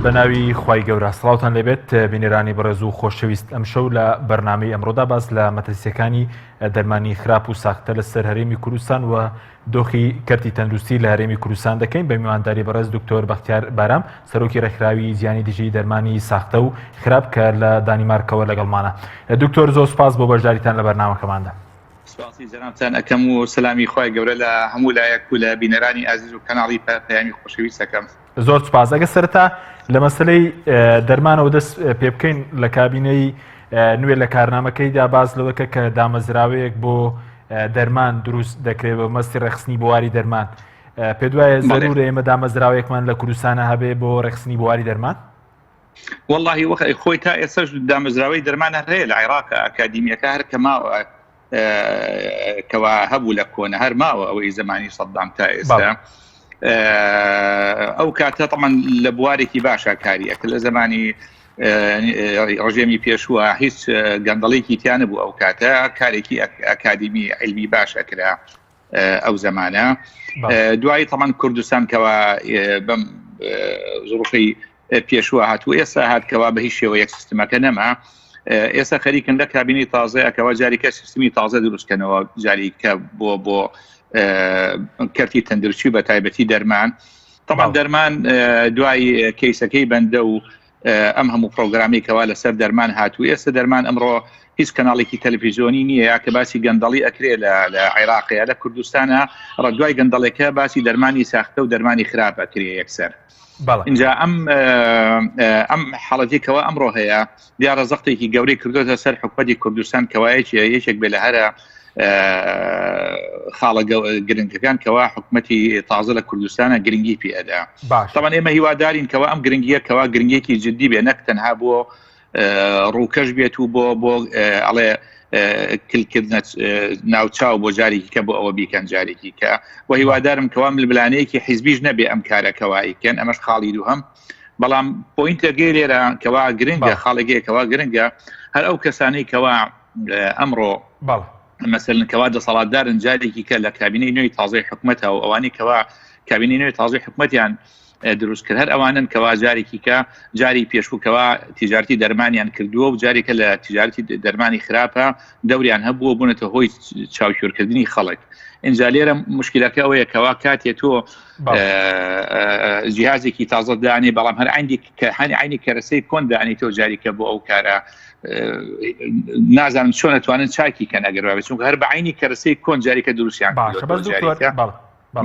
بەناوی خوای گەورە سڵاوتان لێبێت بینەرانی بەڕێز و خۆشەویست ئەمشەو لە بەرنامەی ئەمڕۆدا باس لە مەترسیەکانی دەرمانی خراپ و ساختە لەسەر هەرێمی کوردستان و دۆخی کەرتی تەندروستی لە هەرێمی کوردستان دەکەین بە میوانداری بەڕێز دکتۆر بەختیار بارام سەرۆکی ڕێکخراوی جیهانی دژی دەرمانی ساختە و خراپ کە لە دانیمارکەوە لەگەڵمانە. دکتۆر زۆر سوپاس بۆ بەشداریتان لە بەرنامەکەماندا. سپاسی جەنابتان ئەکەم و سەلامی خوای گەورە لە هەموو لایەک و لە بینەرانی ئازیز و کەناڵی پەیامی خۆشەویست ئەکەم. زۆر سوپاس. ئەگەر سەرەتا لە مەسەلەی دەرمانەوە دەست پێ بکەین، لە کابینەی نوێ لە کارنامەکەیدا باس لەوە کە کە دامەزراوەیەک بۆ دەرمان دروست دەکرێت بە مەستی ڕێکخستنی بواری دەرمان. پێت وایە زەرورە ئێمە دامەزراوەیەکمان لە کوردستانە هەبێ بۆ ڕێکخستنی بواری دەرمان؟ وەڵاهی وەخ خۆی تا ئێستاش دامەزراوەی دەرمان هەر هەیە لە عێراق ئەکادیمیەکە هەر کە ماوە کەوا هەبوو لە کۆنە هەر ماوە ئەوەی زمانی سەدام تا ئێستا ئەو کاتە تەمان لە بوارێکی باشە کاریە کە لە زمانی ڕژێمی پێشووە هیچ گەندەڵێکی تیانە بوو ئەو کاتە کارێکی ئەکادیمی علمی باش ئەکرا ئەو زەمانە دوایی تەمان کوردستان کەوا بەم زڕفەی پێشوە هاتوو ئێستا هاتکەوە بە هیچ شێوە یەک سیستمەکە نەما ئێستا خەریکن لە کابینی تازەیەکەوە جاریکە سیستمی تازە دروستکەنەوە جاریکە بۆ بۆ کەرتی تەندروستی بە تایبەتی دەرمان طبعا دەرمان دوای کەیسەکەی بەندە و ئەم هەموو پرۆگرامی کەوا لەسەر دەرمان هاتوو ئێستا دەرمان ئەمڕۆ هیچ کەناڵێکی تەلەفیزیۆنی نییە یا کە باسی گەندەڵی ئەکرێ لە عێراقەیە لە کوردستانە ڕە دوای گەندەڵێکە باسی دەرمانی ساختە و دەرمانی خراپ ئەکرێ یەکسەر اینجا ئەم ئەم حاڵەتێکەوە ئەمڕۆ هەیە دیارە زەختێکی گەورەی کردوێتە سەر حکومەتی کوردستان کەوایەکی یەکێک بێ لە هەرە خاڵە گرنگەکان کەوا حکومەتی تازە لە کوردستانە گرنگی پێ ئەدا تاوان ئێمە هیوادارین کەوا ئەم گرنگیە کەوا گرنگێکی جددی بێ نەک تەنها بۆ ڕووکەش بێت و بۆ بۆ ئەڵێ کلکردنە ناوچاو بۆ جارێکی کە بۆ ئەوە بیکەن جارێکی کە و هیوادارم کەوا ململانەیەکی حیزبیش نەبێ ئەم کارەکەوایکەن ئەمەش خاڵی دووهەم بەڵام پوینتەکەی لێرە کەوا گرنگە خاڵێکەیە کەوا گرنگە هەر ئەو کەسانی کەوا ئەمڕۆ مەسەلەن کەوا دەسەڵاتدارن جارێکی کە لە کابینەی نوێی تازەی حکومەتە و ئەوانی کەوا کابینەی نوێی تازەی حکومەتیان دروست کرد هەر ئەوانن کەوا جارێکی کە جاری پێشوو کەوا تیجارتی دەرمانیان کردووە و جارێکە لە تیجارتی دەرمانی خراپە دەوریان هەبووە بوونەتە هۆی چاوکێرکردنی خەڵک اینجا لێرە مشکلەکە ئەوەیە کەوا کاتێ تۆ جیهازێکی تازە دانێ بەڵام هەر عندی کە هەنی عینی کەرەسەی کۆن دانی تۆ جاریکە بۆ ئەو کارە نازانم چۆن ئەتوانن چاکی کەن ئەگەر وابێت چونکە هەر بە عینی کەرەسەی کۆن جاریکە دروستیان باشە بەس دکتۆر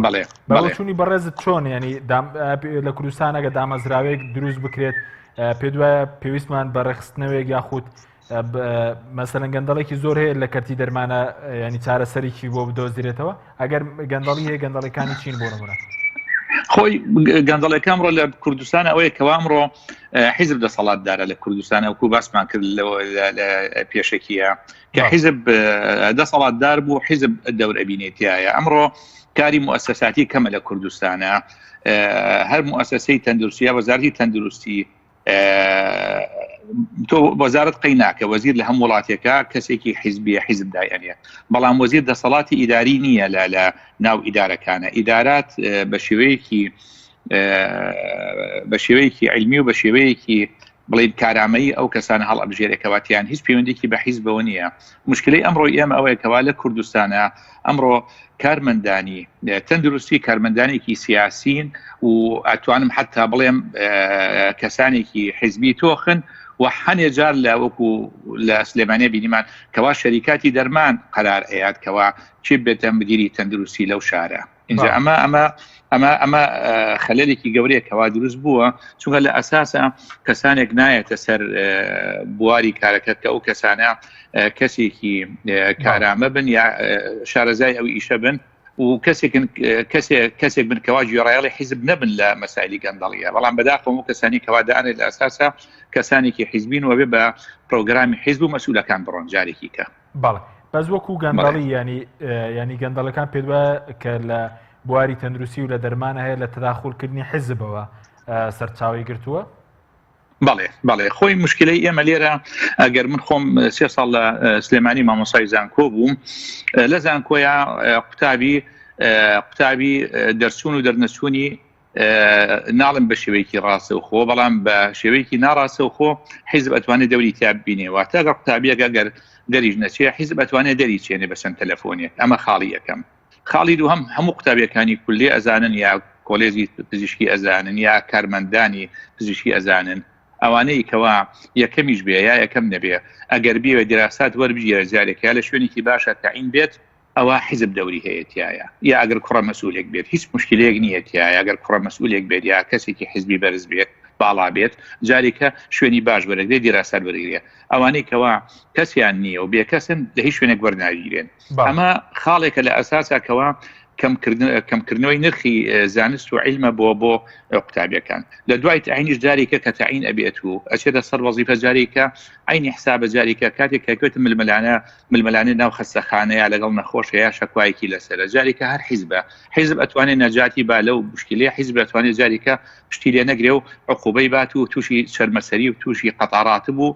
بەڵێ بەڵێ بەڕێزت چۆن ینی لە کوردستان ئەگە دامەزراوێک دروست بکرێت پێ دوایە پێویستمان بە ڕێخستنەوەیەک یاخود مەسەلەن گەندەڵێکی زۆر هەیە لە کەرتی دەرمانە ینی چارەسەرێکی بۆ بدۆزرێتەوە ئەگەر گەندەڵی هەیە گەندەڵەکانی چین بۆ نمونە خۆی گەندەڵەکە ئەمڕۆ لە کوردستان ئەوەیە کەوا ئەمڕۆ حیزب دەسەڵاتدارە لە کوردستان ئەوکو باسمان کرد لە پێشەکیە کە حیزب دەسەڵاتدار بوو حیزب دەور ئەبینێتایە ئەمڕۆ کاری موسەساتی کەمە لە کوردستانە هەر موسەسەی تەندروستیا وەزارتی تەندروستی تۆ وەزارەت قەی ناکە وەزیر لە هەم وڵاتێکە کەسێکی حیزبیە حیزب دایئەنێ بەڵام وەزیر دەسەڵاتی ئیداری نییە لە لە ناو ئیدارەکانە ئیدارات بە شێوەیەکی بە شێوەیەکی علمی و بە شێوەیەکی بڵین کارامەیی ئەو کەسانە هەڵ ئەبژێرێکەوەتیان هیچ پەیوەندێکی بە حیزبەوە نییە مشکلەی ئەمڕۆی ئێمە ئەوەیە کەوا لە کوردستانە ئەمڕۆ کارمەندانی تەندروستی کارمەندانێکی سیاسین و ئەتوانم حتا بڵێم کەسانێکی حیزبی تۆخن و هەنێ جار لە وەکو لە سلێمانە بینیمان کەوا شەریکاتی دەرمان قەرار ئەیات کەوا چی بێتە مدیری تەندروستی لەو شارە اینجا ئەمە ئەمە ئەمە ئەمە خەلەلێکی گەورەیە کەوا دروست بووە چونکە لە ئەساسە کەسانێک نایەتە سەر بواری کارەکە کە ئەو کەسانە کەسێکی کارامە بن یا شارەزای ئەو ئیشە بن و کەسێکن کەسێک کەسێک بن کەوا گوێڕایەڵی حیزب نەبن لە مەسایلی گەندەڵیە بەڵام بەداخەوە و کەسانی کەوا دانێت لە ئەساسە کەسانێکی حیزبین وەبێ بە پرۆگرامی حیزب و مەسئولەکان بڕۆن جارێکی کە بەڵێ بەس وەکو گەندەڵی ینی ینی گەندەڵەکان پێ وایە کە لە بواری تەندروستی و لە دەرمانە هەیە لە تەداخولکردنی حیزبەوە سەرچاوی گرتووە؟ بەڵێ بەڵێ خۆی مشکلەی ئێمە لێرە ئەگەر من خۆم سێ ساڵ لە سلێمانی مامۆسای زانکۆ بووم لە زانکۆیا قوتابی قوتابی دەرچوون و دەرنەچوونی. ناڵم بە شێوەیەکی ڕاستەوخۆ بەڵام بە شێوەیەکی ناڕاستەوخۆ حیزب ئەتوانێت دەوری تیا ببینێ واتە گەر قوتابیەکە گەر دەریش نەچێ حیزب ئەتوانێت دەری چێنێ بە چەند تەلەفۆنێک ئەمە خاڵی یەکەم خاڵی دووهەم هەموو قوتابیەکانی کولیە ئەزانن یا کۆلێژی پزیشکی ئەزانن یا کارمەندانی پزیشکی ئەزانن ئەوانەی کەوا یەکەمیش بێ یا یەکەم نەبێ ئەگەر بێ دیراسات وەربگیرە جارێک یا لە شوێنێکی باشە تەعین بێت ئەوا حیزب دەوری هەیە تیایا یا ئەگەر کوڕە مەسئولێک بێت هیچ مشکلەیەک نییە تیایا ئەگەر کوڕە مەسئولێک بێت یا کەسێکی حیزبی بەرز بێت باڵا بێت جارێکە شوێنی باش وەرەگرێ دیراسات وەرگرێ ئەوانەی کەوا کەسیان نییە و بێکەسن لە هیچ شوێنێک وەرناگیرێن ئەمە خاڵێکە لە ئەساسا کەوا کەمکردنەوەی نرخی زانست و عیلمە بۆ بۆ قوتابیەکان لە دوای تەعینیش جارێکە کە تەعین ئەبێت و ئەچێتە سەر وەزیفە جارێکە عینی حسابە جارێکە کاتێک کە کوێتە ململانە ململانێ ناو خەستەخانە یا لەگەڵ نەخۆشە یا شەکوایەکی لەسەرە جارێکە هەر حیزبە حیزب ئەتوانێت نەجاتی با لەو مشکلەیە حیزب ئەتوانێت جارێکە پشتی لێ نەگرێ و عقوبەی بات و تووشی چەرمەسەری و تووشی قەتارات بوو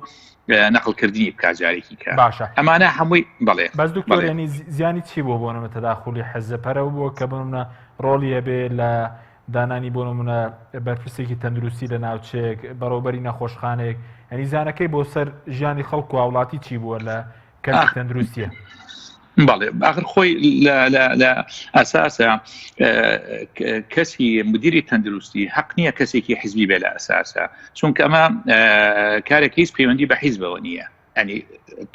نەقلکردنی بکا جارێکی کە باشە ئەمانە هەمووی بەڵێ بەس دکتۆر ینی زیانی چی بۆ بۆ نمە تەداخلی حەزە پەرە بووە کە بنمە ڕۆڵی هەبێ لە دانانی بۆ نمونە بەرپرسێکی تەندروستی لە ناوچەیەک، بەڕێوەبەری نەخۆشخانەیەک، یانی زیانەکەی بۆ سەر ژیانی خەڵک و هاوڵاتی چی بووە لە کەرتی تەندروستیە؟ بەڵێ ئاخر خۆی لە ئەساسە کەسی مدیری تەندروستی حەق نییە کەسێکی حزبی بێ لە ئەساسە چونکە ئەمە کارێک هیچ پەیوەندی بە حیزبەوە نییە ینی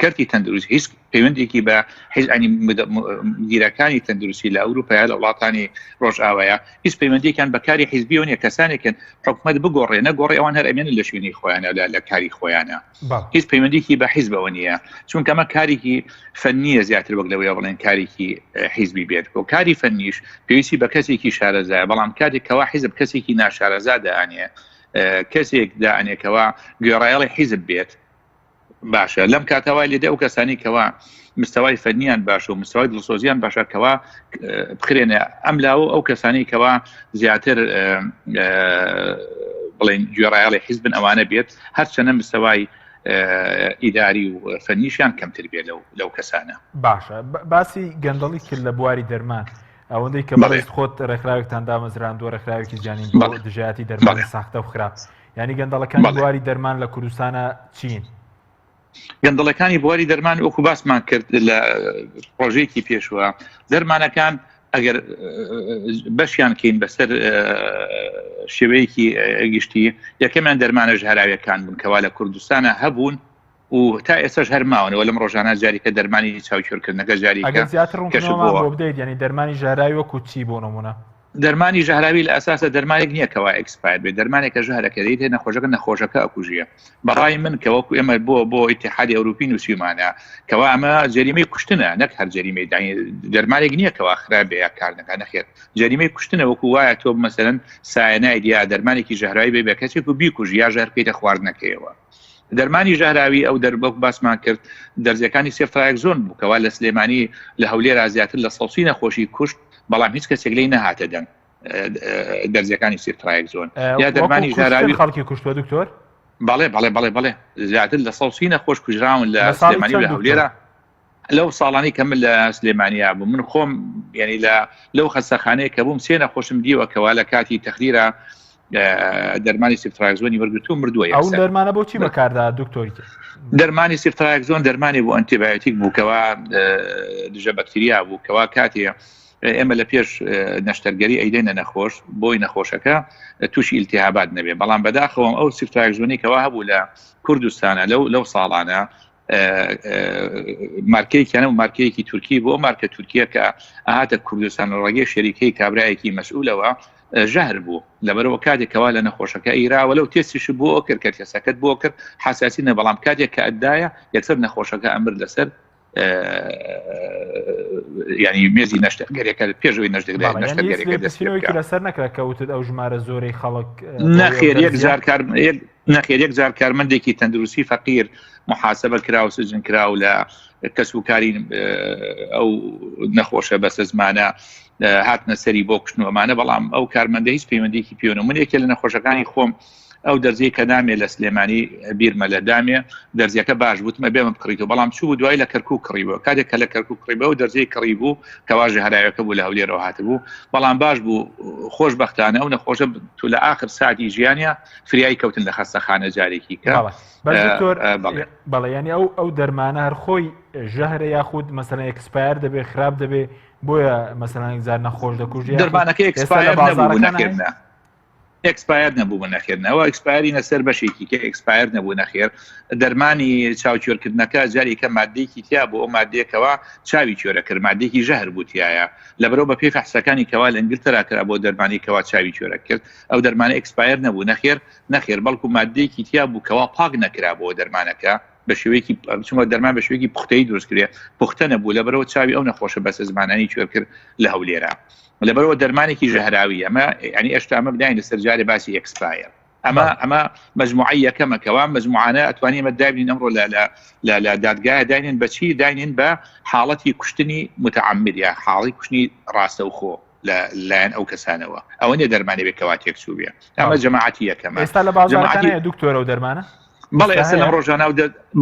کەرتی تەندروستی هیچ پەیوەندێکی بە حیزانی مدیرەکانی تەندروستی لە ئەوروپا لە وڵاتانی ڕۆژئاوایە هیچ پەیوەندێکیان بە کاری حیزبیەوە نیە کەسانێکن حکومت بگۆڕێ نەگۆڕێ ئەوان هەر ئەمێنن لە شوێنی خۆیانە لە کاری خۆیانە هیچ پەیوەندێکی بە حیزبەوە نییە چونکە ئەمە کارێکی فەنیە زیاتر وەک لەوەیە بڵێن کارێکی حیزبی بێت بۆ کاری فەنیش پێویستی بە کەسێکی شارەزایە بەڵام کاتێک کەوا حیزب کەسێکی ناشارەزا دانێ کەسێک دانێکەوە گوێڕایەڵی حیزب بێت باشە لەم کاتە وای لێدێ ئەو کەسانی کەوا مستەوای فەنیان باشە و مستەوای دڵسۆزیان باشە کەوا بخرێنە ئەم لاوە ئەو کەسانی کەوا زیاتر بڵێن گوێڕایەڵی حیزبن ئەوانە بێت هەرچەنە مستەوای ئیداری و فەنیشیان کەمتر بێت لەو لەو کەسانە. باشە باسی گەندەڵی کرد لە بواری دەرمان ئەوەندەی کە بەڕێز خۆت ڕێکخراوێکتان دامەزراندووە ڕێکخراوێکی زیانین بۆ دژایەتی دەرمانی ساختە و خراپ یانی گەندەڵەکانی بواری دەرمان لە کوردستانە چین؟ گەندەڵەکانی بواری دەرمان وەکو باسمان کرد لە ڕۆژێکی پێشوە دەرمانەکان ئەگەر بەشیان کەین بەسەر شێوەیەکی گشتی یەکەمیان دەرمانە ژەهراویەکان بوون کەوا لە کوردستانە هەبوون و تا ئێستاش هەر ماونەوە لەم ڕۆژانە جاریکە دەرمانی چاوکێرکردنەکە جاریکە ئەگەر زیاتر ڕوونکردنەوەمان بۆ بدەیت یانی دەرمانی ژەهراوی وەکو چی بۆ نمونە؟ دەرمانی ژەهراوی لە ئەساسە دەرمانێک نییە کەوا expire بێت دەرمانێکە ژەهرەکە دەیتێ نەخۆشەکە نەخۆشەکە ئەکوژیە بەڕای من کە وەکو ئێمە بۆ بۆ ئیتحادی ئەوروپی نووسیمانە کەوا ئەمە جەریمەی کوشتنە نەک هەر جەریمەی دەرمانێک نییە کەوا خراپ بێ یا کار نەکا نەخێر جەریمەی کوشتنە وەکو وایە تۆ مەسەلەن سایەناید یا دەرمانێکی ژەهراوی بێ بە کەسێک و بیکوژی یا ژەهر بکەیتە خواردنەکەیەوە دەرمانی ژەهراوی ئەو دەربەک باسمان کرد دەرزیەکانی ceftriaxone بوو کەوا لە سلێمانی لە هەولێرا زیاتر لە سەوسی نەخۆشی کوشت بەڵام هیچ کەسێک لی نەهاتە دەنگ دەرزیەکانی ceftriaxone یا دەرمانی ژەهراوی خەڵکی کوشتوە دکتۆر بەڵێ بەڵێ بەڵێ بەڵێ زیاتر لە سەوسی نەخۆش کوژراون لە سلێمانی لە هەولێرا لەو ساڵانی کە من لە سلێمانیا بوو من خۆم یعنی لە لەو خەستەخانەیە کە بووم سێ نەخۆشم دیوە کەوا لە کاتی تەخدیرە دەرمانی ceftriaxone ی وەرگتو مردووە ئەو دەرمانە بۆچی بەکاردا دکتۆری دەرمانی ceftriaxone دەرمانی بۆ ئەنتیبایۆتیک بوو کەوا دژە بەکتریا بوو کەوا کاتێ ئێمە لە پێش نەشتەرگەری ئەیدەینە نەخۆش بۆی نەخۆشەکە تووشی ئیلتیهابات نەبێ بەڵام بەداخەوەم ئەو ceftriaxone ی کەوا هەبوو لە کوردستانە لەو لەو ساڵانە مارکەیەکیانە و مارکەیەکی تورکی بۆ مارکە تورکیە کە ئاهاتە کوردستان لە ڕێگەی شەریکەی کابراایەکی مەسئولەوە ژەهر بوو لەبەرەوە کاتێک کەوا لە نەخۆشەکە ئیراوە لەو تێستیش بۆ کرد کە تێسەکەت بۆ کرد حساسی نە بەڵام کاتێک کە ئەدایە یەکسەر نەخۆشەکە ئەمر لەسەر ینی مێزی نەشتەرگەرێکە پێشەوەی نەشتەرگەرێکە لەسەر نەکرا کە وتت ئەو ژمارە زۆرەی خەڵک نەخێر یەک جار کار نەخێر یەک جار کارمەندێکی تەندروستی فەقیر محاسبە کرا و سجن کرا و لە کەس و کاری ئەو نەخۆشە بەسە زمانە هاتنە سەری بۆ کوشتن و ئەمانە بەڵام ئەو کارمەندە هیچ پەیوەندێکی پێونە من یەکێ لە نەخۆشەکانی خۆم. ئەو دەرزیەی کە دامێ لە سلێمانی بیرمە لە دامێ دەرزیەکە باش بوتمە بێمە بکڕیتەوە بەڵام چوو دوای لە کەرکک کڕیوە کاتێک کە لە کەرکک کڕیبەوە دەرزیەی کڕی بوو کەوا ژەهراوەکە بوو لە هەولێرەوە هاتبوو بەڵام باش بوو خۆشببختانە ئەو نەخۆشە تو لە ئاخر ساتی ژیانە فریای کەوتن لە خەستەخانە جارێکی کە بەڵێ ینی ئەو ئەو دەرمانە هەر خۆی ژەهرە یاخود مەسەلەن expire دەبێ خراپ دەبێ بۆیە مەسەلەن زار نەخۆش دەکوژێ دەرمانەکە expire نەبوو نەکردە expire نەبوو بە نەخێر نەوە expire ی نەسەر بەشێکی کە expire نەبوو نەخێر دەرمانی چاوکێرکردنەکە جارێکە مادەیەکی تیا بۆ ئەو مادەیەکەوە چاوی کوێرە کرد مادێکی ژەهر بوتایە لەبەرەوە بە پێی فەحسەکانی کەوا لە ئینگلتەرا کرا بۆ دەرمانی کەوا چاوی کوێرە کرد ئەو دەرمانە expire نەبوو نەخێر نەخێر بەڵکو مادەیەکی تیا بوو کەوا پاک نەکرا بۆ دەرمانەکە بە شێوەیەکی چونکە دەرمان بە شێوەیەکی پوختەی دروست کرێ پوختە نەبوو لەبەرەوە چاوی ئەو نەخۆشە بەسە زمانانی کوێر کرد لە هەولێرە لەبەرەوە دەرمانێکی ژەهراوی ئەمە ینی ئێشتا ئەمە بداین لەسەر جارێ باسی expire ئەمە ئەمە مجموعی یەکەمە کەوا مجموعانە ئەتوانی ئەمە دابین ئەمڕۆ لە لە لە لە دادگایە داینن بەچی داینن بە حاڵەتی کوشتنی متعمد یا حاڵی کوشتنی ڕاستەوخۆ لە لایەن ئەو کەسانەوە ئەوە نیە دەرمانی بێ کەوا تێک چوو بێ ئەمە جەماعەتی یەکەمە ئێستا لە بازاڕەکان هەیە دکتۆرە و دەرمانە بەڵێ ئێستا لەم ڕۆژانە و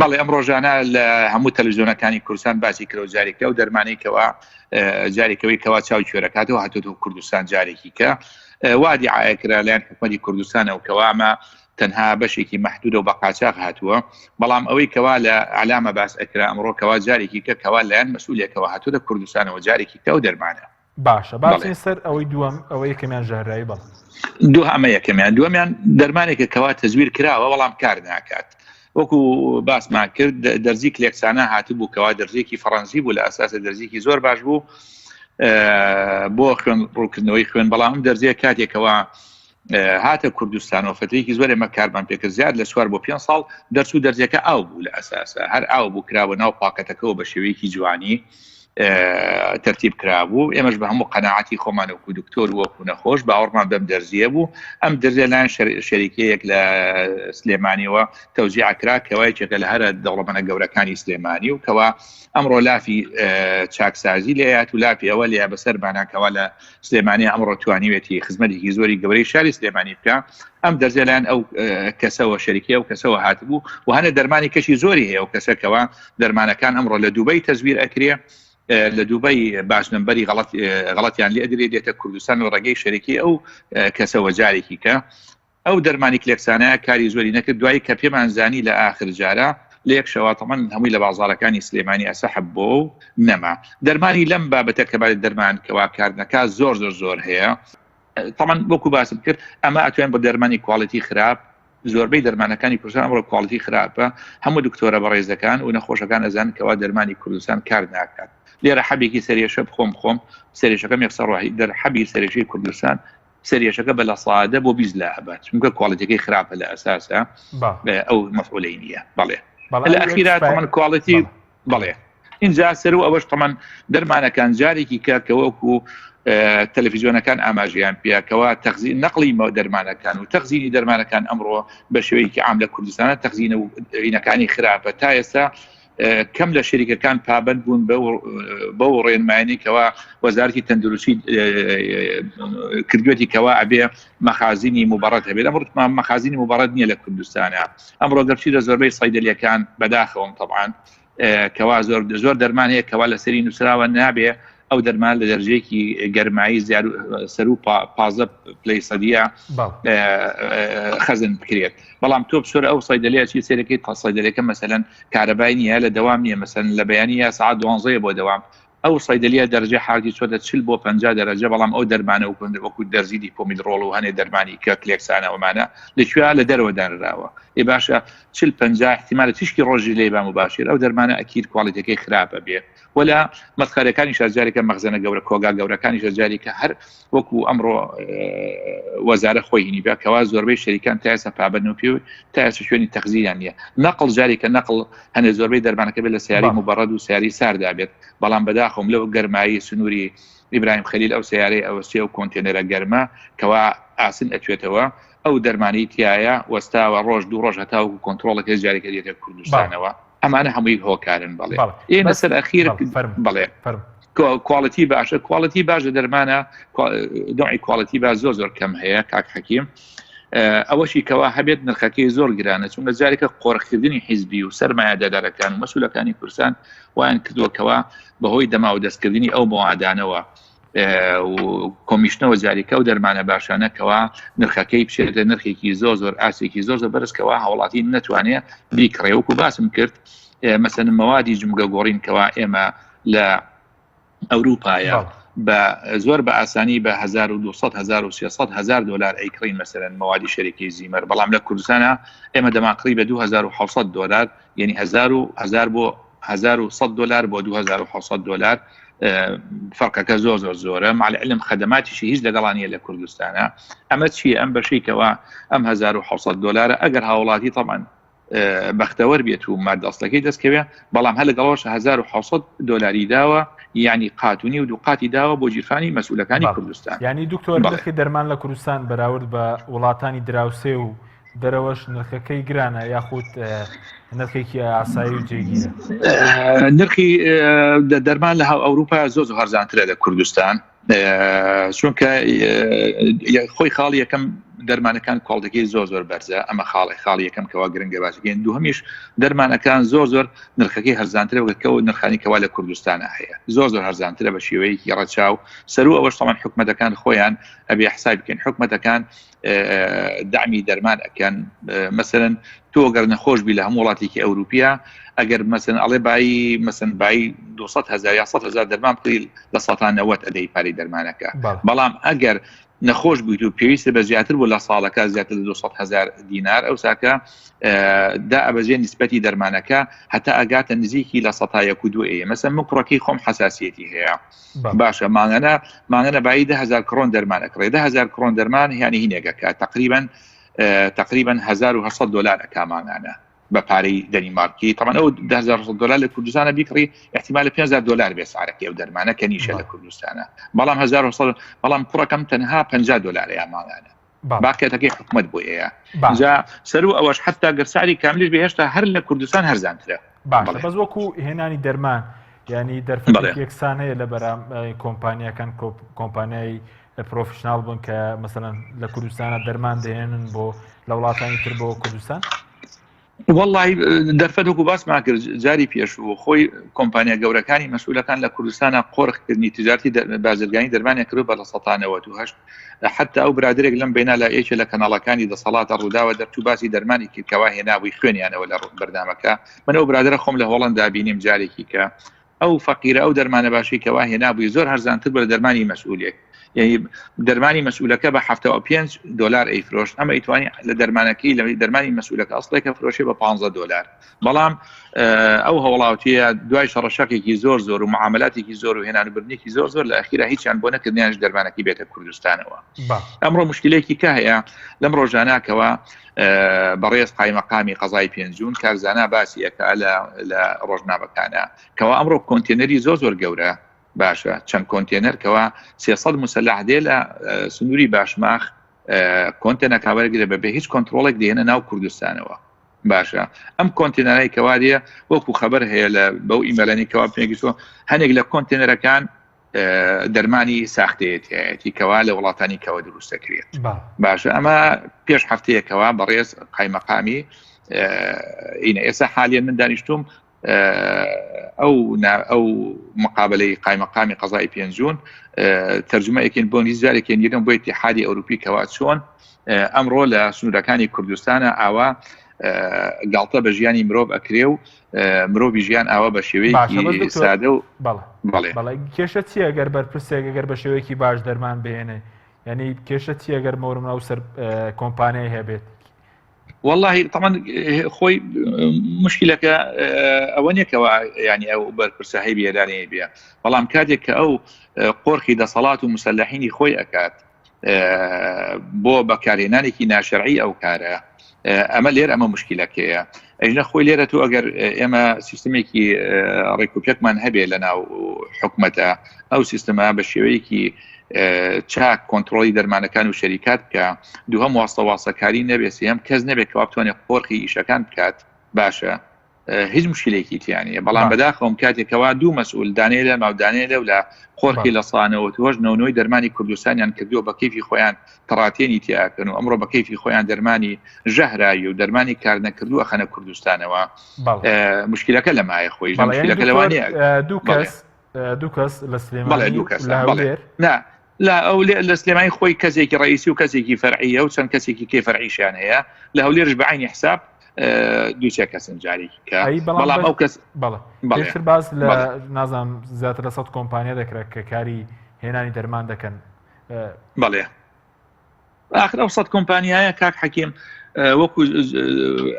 بەڵێ ئەم ڕۆژانە لە هەموو تەلەڤزیۆنەکانی کوردستان باسی کرا و جارێکە و دەرمانەی کەوا جارێکەوەی کەوا چاو کوێرەکاتەوە هاتۆتەوە کوردستان جارێکی کە وادی عاەکرا لایەن حکومەتی کوردستانەوە کەوامە تەنها بەشێکی مەحدودە و بە قاچاغ هاتووە بەڵام ئەوەی کەوا لە ئەلامە باس ئەکرا ئەمڕۆ کەوا جارێکی کە کەوا لایەن مەسئولێکەوە هاتووە کوردستانەوە جارێکی کە ئەو دەرمانە باشە با بچین سەر ئەوەی دووەم ئەوە یەکەمیان ژەهراوی بەڵێ. دوو ئەمە یەکەمیان دووەمیان دەرمانێکە کەوا تەزویر کراوە بەڵام کار ناکات وەکو باسمان کرد دەرزی کلێکسانە هاتبوو کەوا دەرزیەکی فەڕەنسی بوو لە ئەساسە دەرزیکی زۆر باش بوو بۆ خوێن ڕووکردنەوەی خوێن بەڵام ئەم دەرزیە کاتێکەوە هاتە کوردستانەوە فترێکی زۆر ئێمە کارمان پێکرد زیاد لە چوار بۆ پێ ساڵ دەرچوو دەرزیەکە ئاو بوو لە ئەساسە هەر ئاو بوو کراوە ناو پاکەتەکەەوە بە شێوەیەکی جوانی تەرتیب کرابوو ئێمەش بە هەموو قەناعەتی خۆمان وەکو دکتۆر وەکو نەخۆش باوەڕمان بەم دەرزیە بوو ئەم دەرزیە لایەن شەریکەیەک لە سلێمانیەوە تەوزیع کرا کەوا یەکێکە لە هەرە دەوڵەمەنە گەورەکانی سلێمانی و کەوا ئەمڕۆ لافی چاکسازی لێیات و لافی ئەوە لێ بەسەرمانە کەوا لە سلێمانی ئەمڕۆ توانیوێتی خزمەتێکی زۆری گەورەی شاری سلێمانی بکە ئەم دەرزیە لایەن ئەو کەسەوە شەریکەی ئەو کەسەوە هاتبوو و هەنە دەرمانی کەشی زۆری هەیە ئەو کەسەکەوە دەرمانەکان ئەمڕۆ لە دوبەی تەزویر ئەکرێ لە دوبەی باش نمبەری غەڵەت غەڵەتیان لێ ئەدرێ دێتە کوردستان و ڕێگەی شەریکی ئەو کەسەوە جارێکی کە ئەو دەرمانی کلێکسانە کاری زۆری نەکرد دوایی کە پێمان زانی لە ئاخر جارە لە یەک شەوە تەمەن هەمووی لە بازارەکانی سلێمانی ئەسەحب بۆ و نەما دەرمانی لەم بابەتە کە باێت دەرمان کەوا کار نەکا زۆر زۆر زۆر هەیە تەمان وەکو باسم کرد ئەمە ئەتوێن بە دەرمانی quality خراپ زۆربەی دەرمانەکانی کوردستان ئەمڕۆ quality خراپە هەموو دکتۆرە بەڕێزەکان و نەخۆشەکان ئەزان کەوا دەرمانی کوردستان کار ناکات لێرە حەبێکی سەرێشە بخۆم خۆم سەرێشەکەم یەکسەر ڕۆحی دەر حەبی سەرێشەی کوردستان سەرێشەکە بە لە سادە بۆ 20 لا ئەبات چونکە quality ەکەی خراپە لە ئەساسە ئەو مەفعولەی نییە بەڵێ لە ئەخیرا تەمەن quality بەڵێ ئینجا سەر و ئەوەش تەمان دەرمانەکان جارێکی کە کە وەکو تەلەفیزیۆنەکان ئاماژیان پێکەوە تەخزی نەقلی مە دەرمانەکان و تەخزینی دەرمانەکان ئەمڕۆ بە شێوەیەکی عام لە کوردستانە تەخزینە و عینەکانی خراپە تا ئێستا کەم لە شەریکەکان پابند بوون بەو ڕێنمایانی کەوا وەزارتی تەندروستی کردوێتی کەوا ئەبێ مەخازینی مبڕەت هەبێت ئەمڕۆ مەخازینی مبڕەت نییە لە کوردستانە ئەمڕۆ گەرچی لە زۆربەی سەیدەلیەکان بەداخەوەم تەبان کەوا زۆر زۆر دەرمان هەیە کەوا لەسەری نووسراوە نابێ ئەو دەرمان لە دەرجەیەکی گەرمایی زیار سەر و پازە پلەی سەدیە خەزن بکرێت بەڵام تۆ بچۆرە ئەو سەیدەلیە چی سێرەکەی تا سەیدەلەکە مەسەلەن کارەبای نییە لە دەوام نییە مەسەن لە بەیانی یا سعات دوانزەیە بۆ دەوام ئەو سەیدەلیە دەرەجەی حاجی چۆتە 40 بۆ 50 دەرەجە بەڵام ئەو دەرمانە وەکو دەرزی دیپۆمیدرۆڵ و هەنێ دەرمانی کە کلێکسانەوەمانە لەکوێ لە دەرەوە دانراوە ئێ باشە 40 50 احتیمالە تیشکی ڕۆژی لێ با مباشر ئەو دەرمانە ئەکید quality ەکەی خراپە بێ ولا مەسخەرەکانی شارجارێکە مەخزەنە گەورە کۆگا گەورەکانی شارجارێکە هەر وەکو ئەمڕۆ وەزارە خۆی هینی بە کەوا زۆربەی شەریکان تا ئێستا پابەند و پێ تا ئێستا شوێنی تەخزیان نییە نەقڵ جارێکە نەقڵ هەنێ زۆربەی دەرمانەکە بێت لە سیاری مبەڕەد و سیاری ساردا بێت بەڵام بەداخۆم لەو گەرمایی سنووری ئیبراهیم خەلیل ئەو سیارەی ئەوەسێ و کۆنتێنەرە گەرمە کەوا ئاسن ئەتوێتەوە ئەو دەرمانی تایە وەستاوە ڕۆژ دوو ڕۆژ هەتاوەکو کۆنتترۆڵەکە جارێکە دێتە کوردستانەوە ئەمانە هەمووی هۆکارن بەڵێ ئێمە سەر ئەخیر بەڵێ quality باشە quality باشە دەرمانە نوعی quality با زۆر زۆر کەم هەیە کاک حەکیم. ئەوەشی کەوا هەبێت نرخەکەی زۆر گرانە چونکە جارێکە قۆرخکردنی حیزبی و سەرمایەدارەکان و مەسولەکانی کوردستان وایان کردووە کەوا بەهۆی دەما و دەستکردنی ئەو مەوادانەوە و کۆمیشنەوە جاریکە و دەرمانە باشانە کەوا نرخەکەی بچێتە نرخێکی زۆر زۆر ئاسێکی زۆر زۆر بەرزکەوە هاوڵاتی نەتوانێت بیکڕێ. وەکو باسم کرد مەسەن مەوادی جمگە گۆڕین کەوا ئێمە لە ئەوروپایە بە زۆر بە ئاسانی بە 1200 1300 هزار دلار ئەیکڕین مەسەرەن مەوادی شەریکەی زیمەر، بەڵام لە کوردستانە ئێمە دەمانکڕی بە 2700 دلار، یعنی 1000 و 1000 بۆ 1100 دلار بۆ 2700 دلار. فەرقەکە زۆر زۆر زۆرە. مع العلم خەدەماتیشی هیچ لەگەڵانیە لە کوردستانە. ئەمە چییە؟ ئەم بەشیکەوە ئەم 1700 دلارە ئەگەر هاوڵاتی طبعا بەختەوەر بێت و مادە ئەسڵەکەی دەستکەوێ، بەڵام هەر لەگەڵەوەش 1700 دۆلاری داوە، یعنی قاتونی و دوو قاتی داوە بۆ گیرفانی مەسئولەکانی کوردستان. یعنی دکتۆر نرخی دەرمان لە کوردستان بەراورد بە وڵاتانی دراوسێ و دەرەوەش نرخەکەی گرانە یاخود نرخێکی ئاسایی و جێگیرە؟ نرخی دەرمان لە هاو ئەوروپا زۆر زۆر هەرزانترە لە کوردستان، چونکە خۆی خاڵی یەکەم دەرمانەکان کواڵتەکەی زۆر زۆر بەرزە. ئەمە خاڵی خاڵی یەکەم کەوا گرنگە باسەکەین. دووهەمیش دەرمانەکان زۆر زۆر نرخەکەی هەرزانترە کەەوە نرخانی کەوا لە کوردستانە هەیە، زۆر زۆر هەرزانترە بە شێوەیەکی ڕەچاو. سەرو ئەوەش تەمان حکومەتەکان خۆیان ئەبێ حساب بکەن، حکومەتەکان دامی دەرمان ئەکەن. مەسەرەن تۆ گەر نەخۆش بی لە هەموو وڵاتێکی ئەوروپیا، ئەگەر مەسن ئەڵێ بایی مەسن بایی 200 هزار یا 100 هزار دەرمان بکڕی، لە 190 ئەدەی پارەی دەرمانەکە. بەڵام ئەگەر نەخۆش بوویت و پێویستە بە زیاتر بوو لە ساڵەکە زیاتر لە 200 هزار دینار، ئەو ساکە دا ئەبەزێ نسبەتی دەرمانەکە هەتا ئەگاتە نزیکی لە سەتا یەک و دوو. ئەیە مەسەن من کوڕەکەی خۆم حساسیەتی هەیە، باشە، مانگانە مانگانە بایی 10,000 کڕۆن دەرمان ئەکڕێ. 10,000 کڕۆن دەرمان هیانی هینێکەکە تقریبا تقریبا 1800 دلار ئەکا مانگانە بە پارەی دەنیمارکی. طبعا ئەو 1800 دلار لە کوردستانە بیکڕی احتیمال 5000 دلار بێ سعرەکەی ئەو دەرمانە کە نیشە لە کوردستانە، بەڵام 1800، بەڵام کوڕەکەم تەنها 50 دلار یا مانگانە، باقیەتەکەی حکومت بۆ ئەیە. جا سەرو ئەوەش حتا گەر سعری کاملیش بێ هێشتا هەر لە کوردستان هەرزانترە. باشە، بەس وەکو هێنانی دەرمان ینی دەرفەت یەکسان هەیە لە بەرام کۆمپانیەکان کۆمپانیای professional بن کە مەسەلەن لە کوردستانە دەرمان دەهێنن بۆ لە وڵاتانی تر بۆ کوردستان؟ وەڵی دەرفەت وەکو باسمان کرد جاری پێشوو، خۆی کۆمپانیا گەورەکانی مەسئولەکان لە کوردستانە قۆرخکردنی تجارتی بازرگانی دەرمانیان کردو بە لە 98. حتا ئەو برادێک لەم بینا لە یەکێ لە کەناڵەکانی دەسەڵاتە ڕووداوە دەرچوو باسی دەرمانی کرد کەوا هێنابووی خوێنیانەوە لە بەرنامەکە. من ئەو برادرە خۆم لە هۆڵندا بینیم جارێکی کە ئەو فەقیرە ئەو دەرمانە باشی کەوا هێنابووی زۆر هەرزانتر بە لە دەرمانی مەسئولێک، یعنی دەرمانی مەسئولەکە بە 75 دلار ئەیفرۆشت، ئەمە ئەیتوانی لە دەرمانەکەی لە دەرمانی مەسئولەکە ئەسڵێکە فرۆشێ بە 15 دلار. بەڵام ئەو هەوڵاوتیە دوای شەڕەشەقێکی زۆر زۆر و معاملاتێکی زۆر و هێنان و بردنێکی زۆر زۆر لە ئەخیرا هیچیان بۆ نەکردنیانش دەرمانەکەی بێتە کوردستانەوە. ئەمڕۆ مشکلێکی کە هەیە لەم ڕۆژاناکەوە بەڕێز قایمەقامی قەزای پێنجون کارزانا باسی ئەکا لە ڕۆژنامەکانە کەوا ئەمڕۆ کۆنتێنەری زۆر زۆر گەورە، باشە، چەند کۆنتێنەر کەوا 300 مسلح دێ لە سنووری باشماخ کۆنتێنەکە وەرگرە بەبێ هیچ کۆنتترۆڵێک دێنە ناو کوردستانەوە. باشە، ئەم کۆنتێنەرای کەوا دێ وەکو خەبەر هەیە لە بەو ئیمەلانی کەوا پێگەشتووە هەنێک لە کۆنتێنەرەکان دەرمانی ساختەیەتیایەتی کەوا لە وڵاتانی کەوە دروست دەکرێت. باشە، ئەمە پێش هەفتەیەکەوە بەڕێز قایمەقامی ئینە ئێستا حالیان من دانیشتوم ئەو ئەو مقابلەی قایمەقامی قەزای پێنجون تەرجمەیەکین بۆ نیزارێکیان یەکەم بۆ اتحادی ئەوروپی کەوا چۆن ئەمڕۆ لە سنوورەکانی کوردستانە ئاوا گاڵتە بە ژیانی مرۆڤ ئەکرێ و مرۆڤی ژیان ئاوا بە شێوەیەکی سادە و بەڵێ. کێشە چییە گەر بەرپرسێک گەر بە شێوەیەکی باش دەرمان بهێنێ؟ یعنی کێشە چییە گەر مۆرم ئەو سەر کۆمپانیای هەبێت؟ والله طبعا خۆی مشکلەکە ئەوە نییە ینی ئەو بەرپرسە هەی بێدانەیە بێ، بەڵام کاتێک کە ئەو قۆرخی دەسەڵات و مسلحینی خۆی ئەکات بۆ بەکارهێنانێکی ناشەرعی ئەو کارە، ئەمە لێر ئەمە مشکلەکەیە. ئەژنە خۆی لێرە تو ئەگەر ئێمە سیستمێکی ڕێکوپێکمان هەبێ لە ناو حکومەتە، ئەو سیستمە بە شێوەیەکی چاک کۆنتترۆلی دەرمانەکان و شەریکات بکە، دووهەم واستە واسەکاری نەبێ، سێهەم کەس نەبێت کەوا بتوانێت قۆرخی ئیشەکان بکات، باشە. هیچ مشکلێکی تیانە بەڵام بەداخەوەم کاتێکەوە دوو مەسئول دانێ لە ماودانێ لەو لە قۆرخی لە سانەوە تۆش نەونەوەی دەرمانی کوردستانیان کردووە بە کەیفی خۆیان تڕاتێنی تیاکەن و ئەمڕۆ بە کەیفی خۆیان دەرمانی ژەهرایی و دەرمانی کارنەکردووە خەنە کوردستانەوە مشکلەکە لە مایە خۆی مشکلەکە لەوانەیە دوو کەس دوو کەس لە سلێمانی دوو کەس لە هەولێر نا لا ئەو لە سلێمانی خۆی کەسێکی ڕئیسی و کەسێکی فەرعیە و چەند کەسێکی کێ فەرعیشیان هەیە لە هەولێرش بە عینی حساب دووسێ کەسن جارێکی کە بەڵام ئەو کەس بەڵێ باس لە نازانم زیاتر لە سە کۆمپانیا دەکرێت کە کاری هێنانی دەرمان دەکەن بەڵێ ئاخر ئەو سەد کۆمپانیایە کاک حەکیم وەکو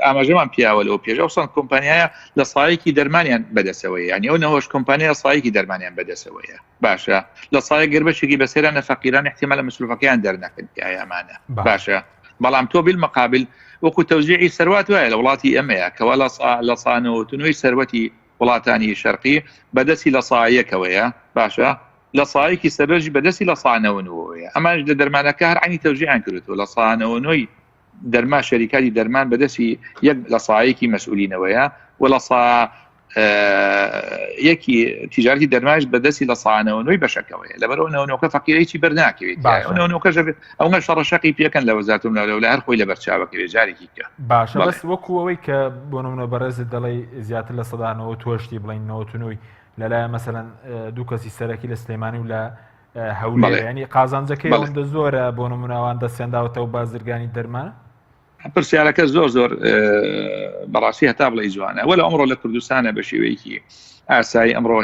ئاماژەمان پیاوە لەوە پێش ئەو سەد کۆمپانیایە لە سایەکی دەرمانیان بەدەسەوەی یعنی ئەو نەهۆش کۆمپانیا سایەکی دەرمانیان بەدەسەوەیە باشە لە سایە گەربەشێکی بەسەرانە فەقیران احتیمال لە مسروفەکەیان دەرنەکەن ئەمانە باشە بەڵام تۆ بالمقابل وەکو تەوزیعی سەروات وایە لە وڵاتی ئەمەیە کەوا لە سانەوەتنەوەی سەروەتی وڵاتانی شەرقی بەدەستی لە سایەکەوەیە باشە لە سایەکی سەربەرزی بەدەستی لە سانەوەنەوەیە ئەمانش لە دەرمانەکە هەر عینی تەوزیعیان کردووە لە سانەوەنۆی دەرما شەریکاتی دەرمان بەدەستی یەک لە سایەکی مەسئولینەوەیە و لە سا یەکی تیجارتی دەرماش بەدەستی لە سانەوەنۆی بەشەکەوەیە لەبەرەوە نەوەنۆکە فەقیرەی بەرناکەوێت نەوەنۆکە ئەو شەڕە شەقی پێکەن لە وەزارەتم لە هەر خۆی لە بەرچاوەکەوێت جارێکی کە باشە بەس وەکو ئەوەی کە بۆ نمونە بەڕێزت دەڵێی زیاتر لە سەدانەوە تۆشتی بڵین نەوەتنەوەی لەلایەن مەسەلەن دوو کەسی سەرەکی لە سلێمانی و لە هەولێر ینی قازانجەکەی ئەوەندە زۆرە بۆ نموناوان دەستیان داوەتەوە بازرگانی دەرمان پرسیارەکە زۆر زۆر بەڕاستی هەتا بڵێ جوانە وەلو ئەمڕۆ لە کوردستانە بە شێوەیەکی ئاسایی ئەمڕۆ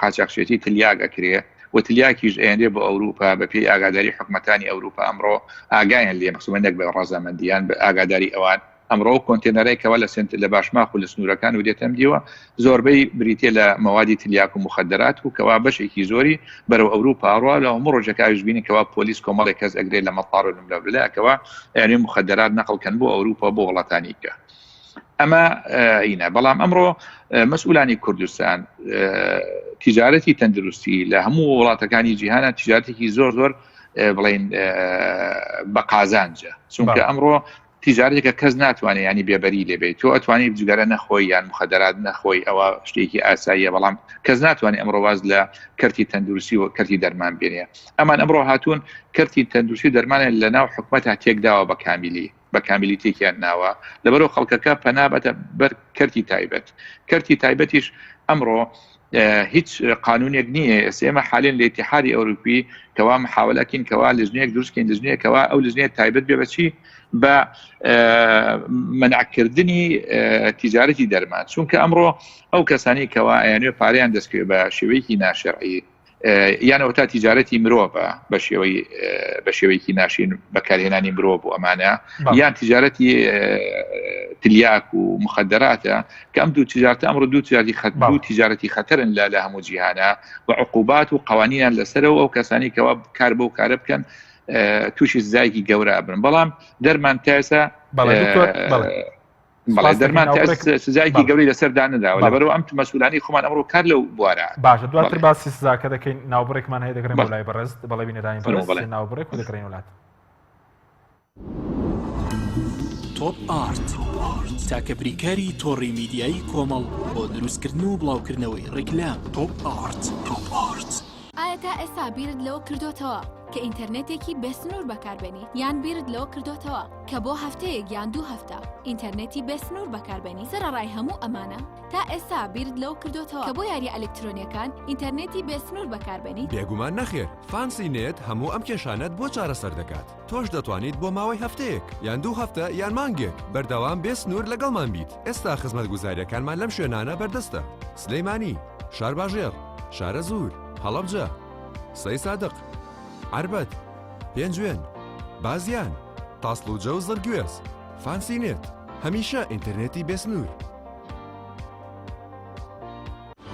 قاچاخچێتی تلیاک ئەکرێ و تلیاکیش ئەیەنرێ بۆ ئەوروپا بە پێی ئاگاداری حکومەتانی ئەوروپا ئەمڕۆ ئاگایان لێ مەخصومە نەک بە ڕەزامەندیان بە ئاگاداری ئەوان ئەمڕۆ ئەو کۆنتێنەرەی کەوا لە سنت لە باشماخ و لە سنوورەکان و دێتەم دیوە زۆربەی بریتە لە مەوادی تلیاک و مخدرات و کەوا بەشێکی زۆری بەرەو ئەوروپا ڕوا لە هەموو ڕۆژەکە ئەویش بینی کەوا پۆلیس کۆمەڵێک کەس ئەگرێت لە مەتار و لەملاولایەکەوە یعنی مخدرات نەقڵ کەن بۆ ئەوروپا بۆ وڵاتانی کە ئەمە ئینە بەڵام ئەمڕۆ مەسئولانی کوردستان تیجارەتی تەندروستی لە هەموو وڵاتەکانی جیهانە تیجارەتێکی زۆر زۆر بڵین بە قازانجە چونکە ئەمڕۆ تیجارەتێکە کەس ناتوانێت ینی بێبەری لێبێت تۆ ئەتوانی جگەرە نەخۆی یان مخدرات نەخۆی ئەوە شتێکی ئاساییە بەڵام کەس ناتوانێت ئەمڕۆ واز لە کەرتی تەندروستی و کەرتی دەرمان بێنێ ئەمان ئەمڕۆ هاتوون کەرتی تەندروستی دەرمانیان لە ناو حکومەت تێکداوە بە کامیلی بە کامیلی تێکیان ناوە لەبەرو خەڵکەکە پەنا بەتە بەر کەرتی تایبەت کەرتی تایبەتیش ئەمڕۆ هیچ قانونێک نییە ئێستا ئێمە حالێن لە ئیتحادی ئەوروپی کەوا محاولەکەین کەوا لژنەیەک دروستکەین لژنەیەکەوە ئەو لژنەیە تایبەت بێ بەچی بە منعکردنی تیجارەتی دەرمان چونکە ئەمڕۆ ئەو کەسانی کەوا ئەیانوێ پارەیان دەستکەوێت بە شێوەیەکی ناشەرعی یان ئەوەتا تیجارەتی مرۆڤە بە شێوەی بە شێوەیەکی ناشین بەکارهێنانی مرۆڤ و ئەمانە یان تیجارەتی تلیاک و مخدراتە کە ئەم دوو تجارتە ئەمڕۆ دوو تجارتی خەت دوو تیجارەتی خەتەرن لە لە هەموو جیهانە و عقوبات و قوانینیان لەسەرەوە ئەو کەسانی کەوا کار بەو کارە بکەن تووشی سزایەکی گەورە بن بەڵام دەرمان تاسە بەڵێ دکتۆر بەڵێ بەڵێ دەرمان سزایەکی گەورەی لەسەر دانراوە لەبەرەوە ئەم مەسولانی خۆمان ئەمڕۆ کار لەو بوارە باشە دواتر باسی سزاکە دەکەین ناوبڕێکمان هەیە دەگەڕێن بۆ لای بەڕێز بەڵێ بینەرانی بەڕێز ناوبڕێک و دەگەڕێین وڵات. تۆپ ئارت تاکە بریکاری تۆڕی میدیایی کۆمەڵ بۆ دروستکردن و بڵاوکردنەوەی ڕیکلام تۆپ ئارت. ئایا تا ئێستا بیرت لەوە کردۆتەوە کە ئینتەرنێتێکی بێسنوور بەکاربێنی یان بیرت لەوە کردۆتەوە کە بۆ هەفتەیەک یان دوو هەفتە ئینتەرنێتی بێسنوور بەکاربێنی سەرەڕای هەموو ئەمانە تا ئێستا بیرت لەوە کردۆتەوە کە بۆ یاریە ئەلکترۆنیەکان ئینتەرنێتی بێسنوور بەکاربێنی؟ بێگومان نەخێر، فانسی نێت هەموو ئەم کێشانەت بۆ چارەسەر دەکات، تۆش دەتوانیت بۆ ماوەی هەفتەیەک، یان دوو هەفتە یان مانگێک بەردەوام بێ سنوور لەگەڵمان بیت، ئێستا خزمەتگوزارییەکانمان لەم شوێنانە بەردەستە، سلێمانی، شارباژێڕ، شارەزوور، هەڵەبجە، سەیسادق، عەربەت، پێنجوێن، بازیان، تاسڵوجە و زڕگوێز. فانسی نێت، هەمیشە ئینتەرنێتی بێ سنوور.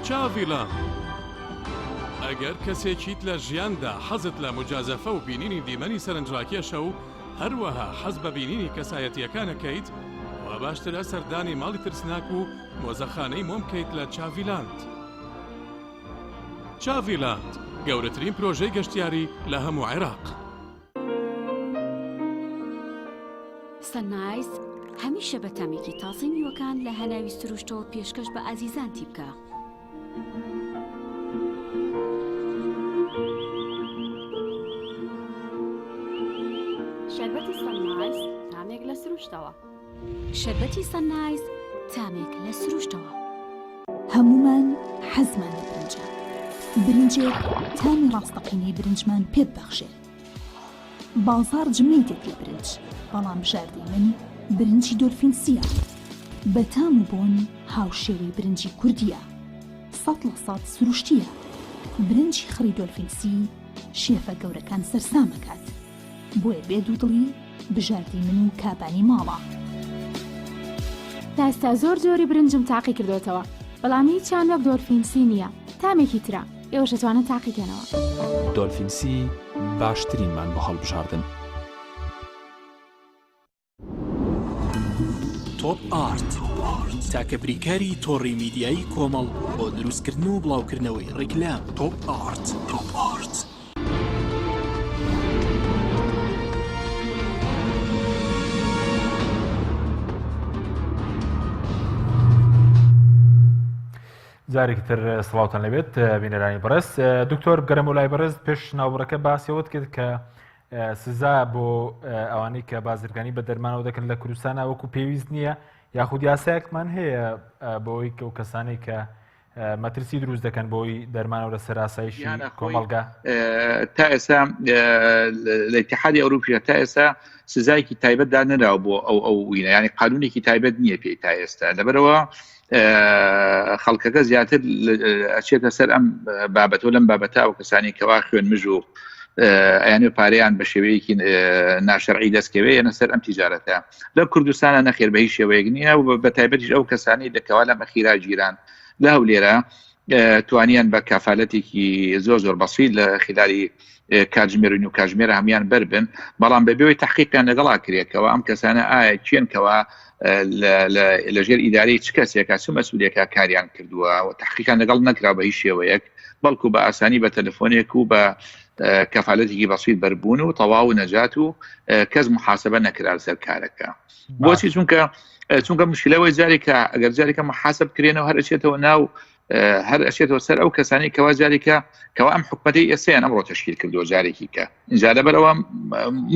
چاڤیلاند، ئەگەر کەسێکیت لە ژیاندا حەزت لە موجازەفە و بینینی دیمەنی سەرنجڕاکێشە و هەروەها حەز بە بینینی کەسایەتییەکان ئەکەیت، وا باشترە سەردانی ماڵی ترسناک و مۆزەخانەی مۆم بکەیت لە چاڤیلاند. چاڤیلاند، گەورەترین پرۆژەی گەشتیاری لە هەموو عێراق. سەنایس. هەمیشە بە تامێکی تازەی میوەکان لە هەناوی سروشتەوە پێشکەش بە ئازیزانتی بکە. شەربەتی سەننایس تامێک لە سروشتەوە. شەربەتی سەننایس تامێک لە سروشتەوە. هەموومان حەزمان لە برنجە، برنجێک تامی ڕاستەقینەی برنجمان پێ ببەخشێ. بازاڕ جمەی دێت لە برنج، بەڵام بژاردەی من برنجی دۆلفینسییە. بە تام و بۆن هاوشێوەی برنجی کوردییە. 100% سروشتییە. برنجی خڕی دۆلفینسی شێفە گەورەکان سەرسام ئەکات. بۆیە بێ دوودڵی بژاردەی من و کابانی ماڵە. تا ئێستا زۆر جۆری برنجم تاقی کردۆتەوە بەڵام هیچیان وەک دۆلفینسی نییە تامێکی ترە ئێوەش ئەتوانن تاقی کەنەوە. دۆلفینسی باشترینمان بۆ هەڵبژاردن. تۆپ ئارت تاکە بریکاری تۆڕی میدیایی کۆمەڵ بۆ دروستکردن و بڵاوکردنەوەی ڕیکلام. تۆپ ئارت. تۆپ ئارت. جارێکی تر سڵاوتان لەبێت بینەرانی بەڕێز دکتۆر گەرم و لای بەڕێز پێش ناوبڕەکە باسیەوەت کرد کە سزا بۆ ئەوانەی کە بازرگانی بە دەرمانەوە دەکەن لە کوردستانە وەکو پێویست نییە یاخود یاسایەکمان هەیە بۆی کە و کەسانێک کە مەترسی دروست دەکەن بۆی دەرمانەوە لە سەراسایشی کۆمەڵگا تا ئێستا لە اتحادی ئەوروپیا تا ئێستا سزایەکی تایبەت دانراوە بۆ ئەو ئەو وینە ینی قانونێکی تایبەت نییە پێی تا ئێستا لەبەرەوە خەڵکەکە زیاتر ئەچێتە سەر ئەم بابەتەوە لەم بابەتە و کەسانی کەوا خوێن مژ و ئەیانێ پارەیان بە شێوەیەکی ناشەرعی دەستکەوێ یەنە سەر ئەم تیجارەتە لە کوردستانە نەخێر بە هیچ شێوەیەک نییە و بە تایبەتیش ئەو کەسانی دەکەوا لەم ئەخیرا گیران لە هەولێرە توانیان بە کافالەتێکی زۆر زۆر بەسیت لە خلالی کاتژمێر و کاژمێر هەمان بەر بن بەڵام بەبێەوەی تحقیقیان لەگەڵا کرێتەوە ئەم کەسانە ئایا کێن کەوا لەژێر ئیدارەی چ کەسێکە چ مەسوولێکە کاریان کردووە و تحقیقیان لەگەڵ نەکرا بە هیچ شێوەیەک بەڵکو بە ئاسانی بە تەلەفۆنێک و بە کەفاالەتێکی بەسیت بەربوون و تەواو و نەجات و کەس محاسبە نەکرا سەر کارەکە بۆچی چونکە چونکە مشکلەوەی جارێکە ئەگەر جارێکە محاسب کرێنەوە هەر ئەچێتەوە ناو هەر ئەچێتەوە سەر ئەو کەسانی کەوا جارێکە کەوا ئەم حکومەتی ئێسیان ئەمڕۆ تشکیل کردووە جارێکی کە اینجا لەبەرەوە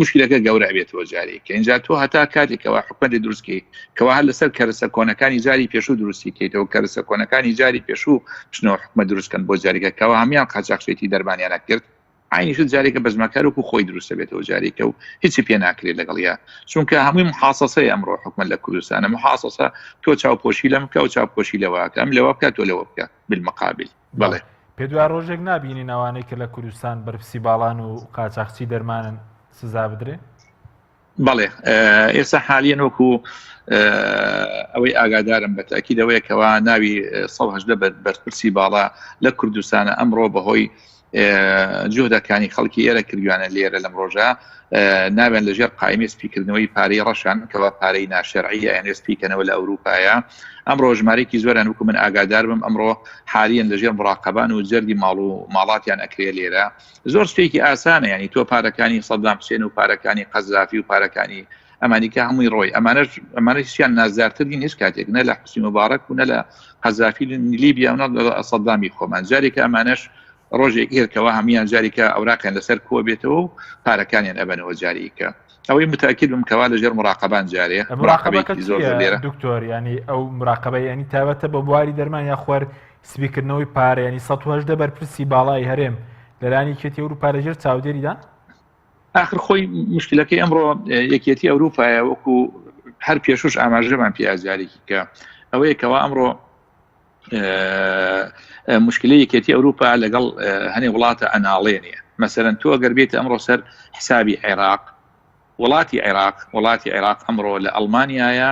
مشکلەکە گەورە بێتەوە جارێک اینجا تۆ هەتا کاتێکەوە حکومەتی دروستکەی کەوا هەر لەسەر کەرسە کۆنەکانی جاری پێشوو دروستی کەیتەوە کەرسە کۆنەکانی جاری پێشوو بچنەوە حکومەت دروستکەن بۆ جارێکە کەوا هەمان قاچاخچێتی دەرمانیانە کرد عینی شت جارێکە بەزمەکار وەکو خۆی دروستە بێتەوە جارێکە و هیچی پێ ناکرێت لەگەڵیا چونکە هەمووی محاسەسەی ئەمڕۆ حکومت لە کوردستانە محاسەسە تۆ چاوپۆشی لەم بکە و چاوپۆشی لەوەکە ئەم لەوە بکە تۆ لەوە بکە بالمقابل بەڵێ پێ دوا ڕۆژێک نابینین ئەوانەی کە لە کوردستان بەرپرسی باڵان و قاچاخچی دەرمانن سزا بدرێ؟ بەڵێ ئێستا حالیەن وەکو ئەوەی ئاگادارم بە تاکیدەوەیە کەوا ناوی 1970 بەرپرسی باڵا لە کوردستانە ئەمڕۆ بەهۆی جوهدەکانی خەڵکی ئێرە کردویانە لێرە لەم ڕۆژە ناویان لەژێر قایمی سپیکردنەوەی پارەی ڕەشان کەوا پارەی ناشەرعی یان سپیکەنەوە لە ئەوروپایە ئەمڕۆ ژمارێکی زۆران وکو من ئاگادار بم ئەمڕۆ حالیەن لەژێر مراقبان و جەردی ماڵ و ماڵاتیان ئەکرێ لێرە زۆر شتێکی ئاسانە ینی تۆ پارەکانی سەدام حسێن و پارەکانی قەزافی و پارەکانی ئەمریکا هەمووی ڕۆی ئەمانەش ئەمانەشیان نازدارتر نین هیچ کاتێک نە لە حوسنی موبارەک و نە لە قەزافی لیبیا و نە لە سەدامی خۆمان جارێکە ئەمانەش ڕۆژێک هێرکەوە هەمویان جارێکە ئەوراقیان لەسەر کۆ بێتەوە و پارەکانیان ئەبەنەوە جارێکە ئەوەی متاکید بم کەوا لەژێر مراقبان جارێ مراقبەکە زۆر لێرە دکتۆر ینی ئەو مراقبە ینی تایبەتە بە بواری دەرمان یا خوار سپیکردنەوەی پارە ینی 1970 بەرپرسی باڵای هەرێم لەلایەن یەکێتی ئەوروپا لەژێر چاودێریدان؟ ئاخر خۆی مشکلەکەی ئەمڕۆ یەکێتی ئەوروپایە وەکو هەر پێشوش ئاماژەمان پێ ئازارێکی کە ئەوەیە کەوا ئەمڕۆ مشکلی یەکێتی ئەوروپا لەگەڵ هەنێ وڵاتە ئەناڵێنێ مەسەرەن تۆ ئەگەر بێت ئەمڕۆ سەر حسابی عێراق وڵاتی عێراق وڵاتی عێراق ئەمڕۆ لە ئەڵمانیایە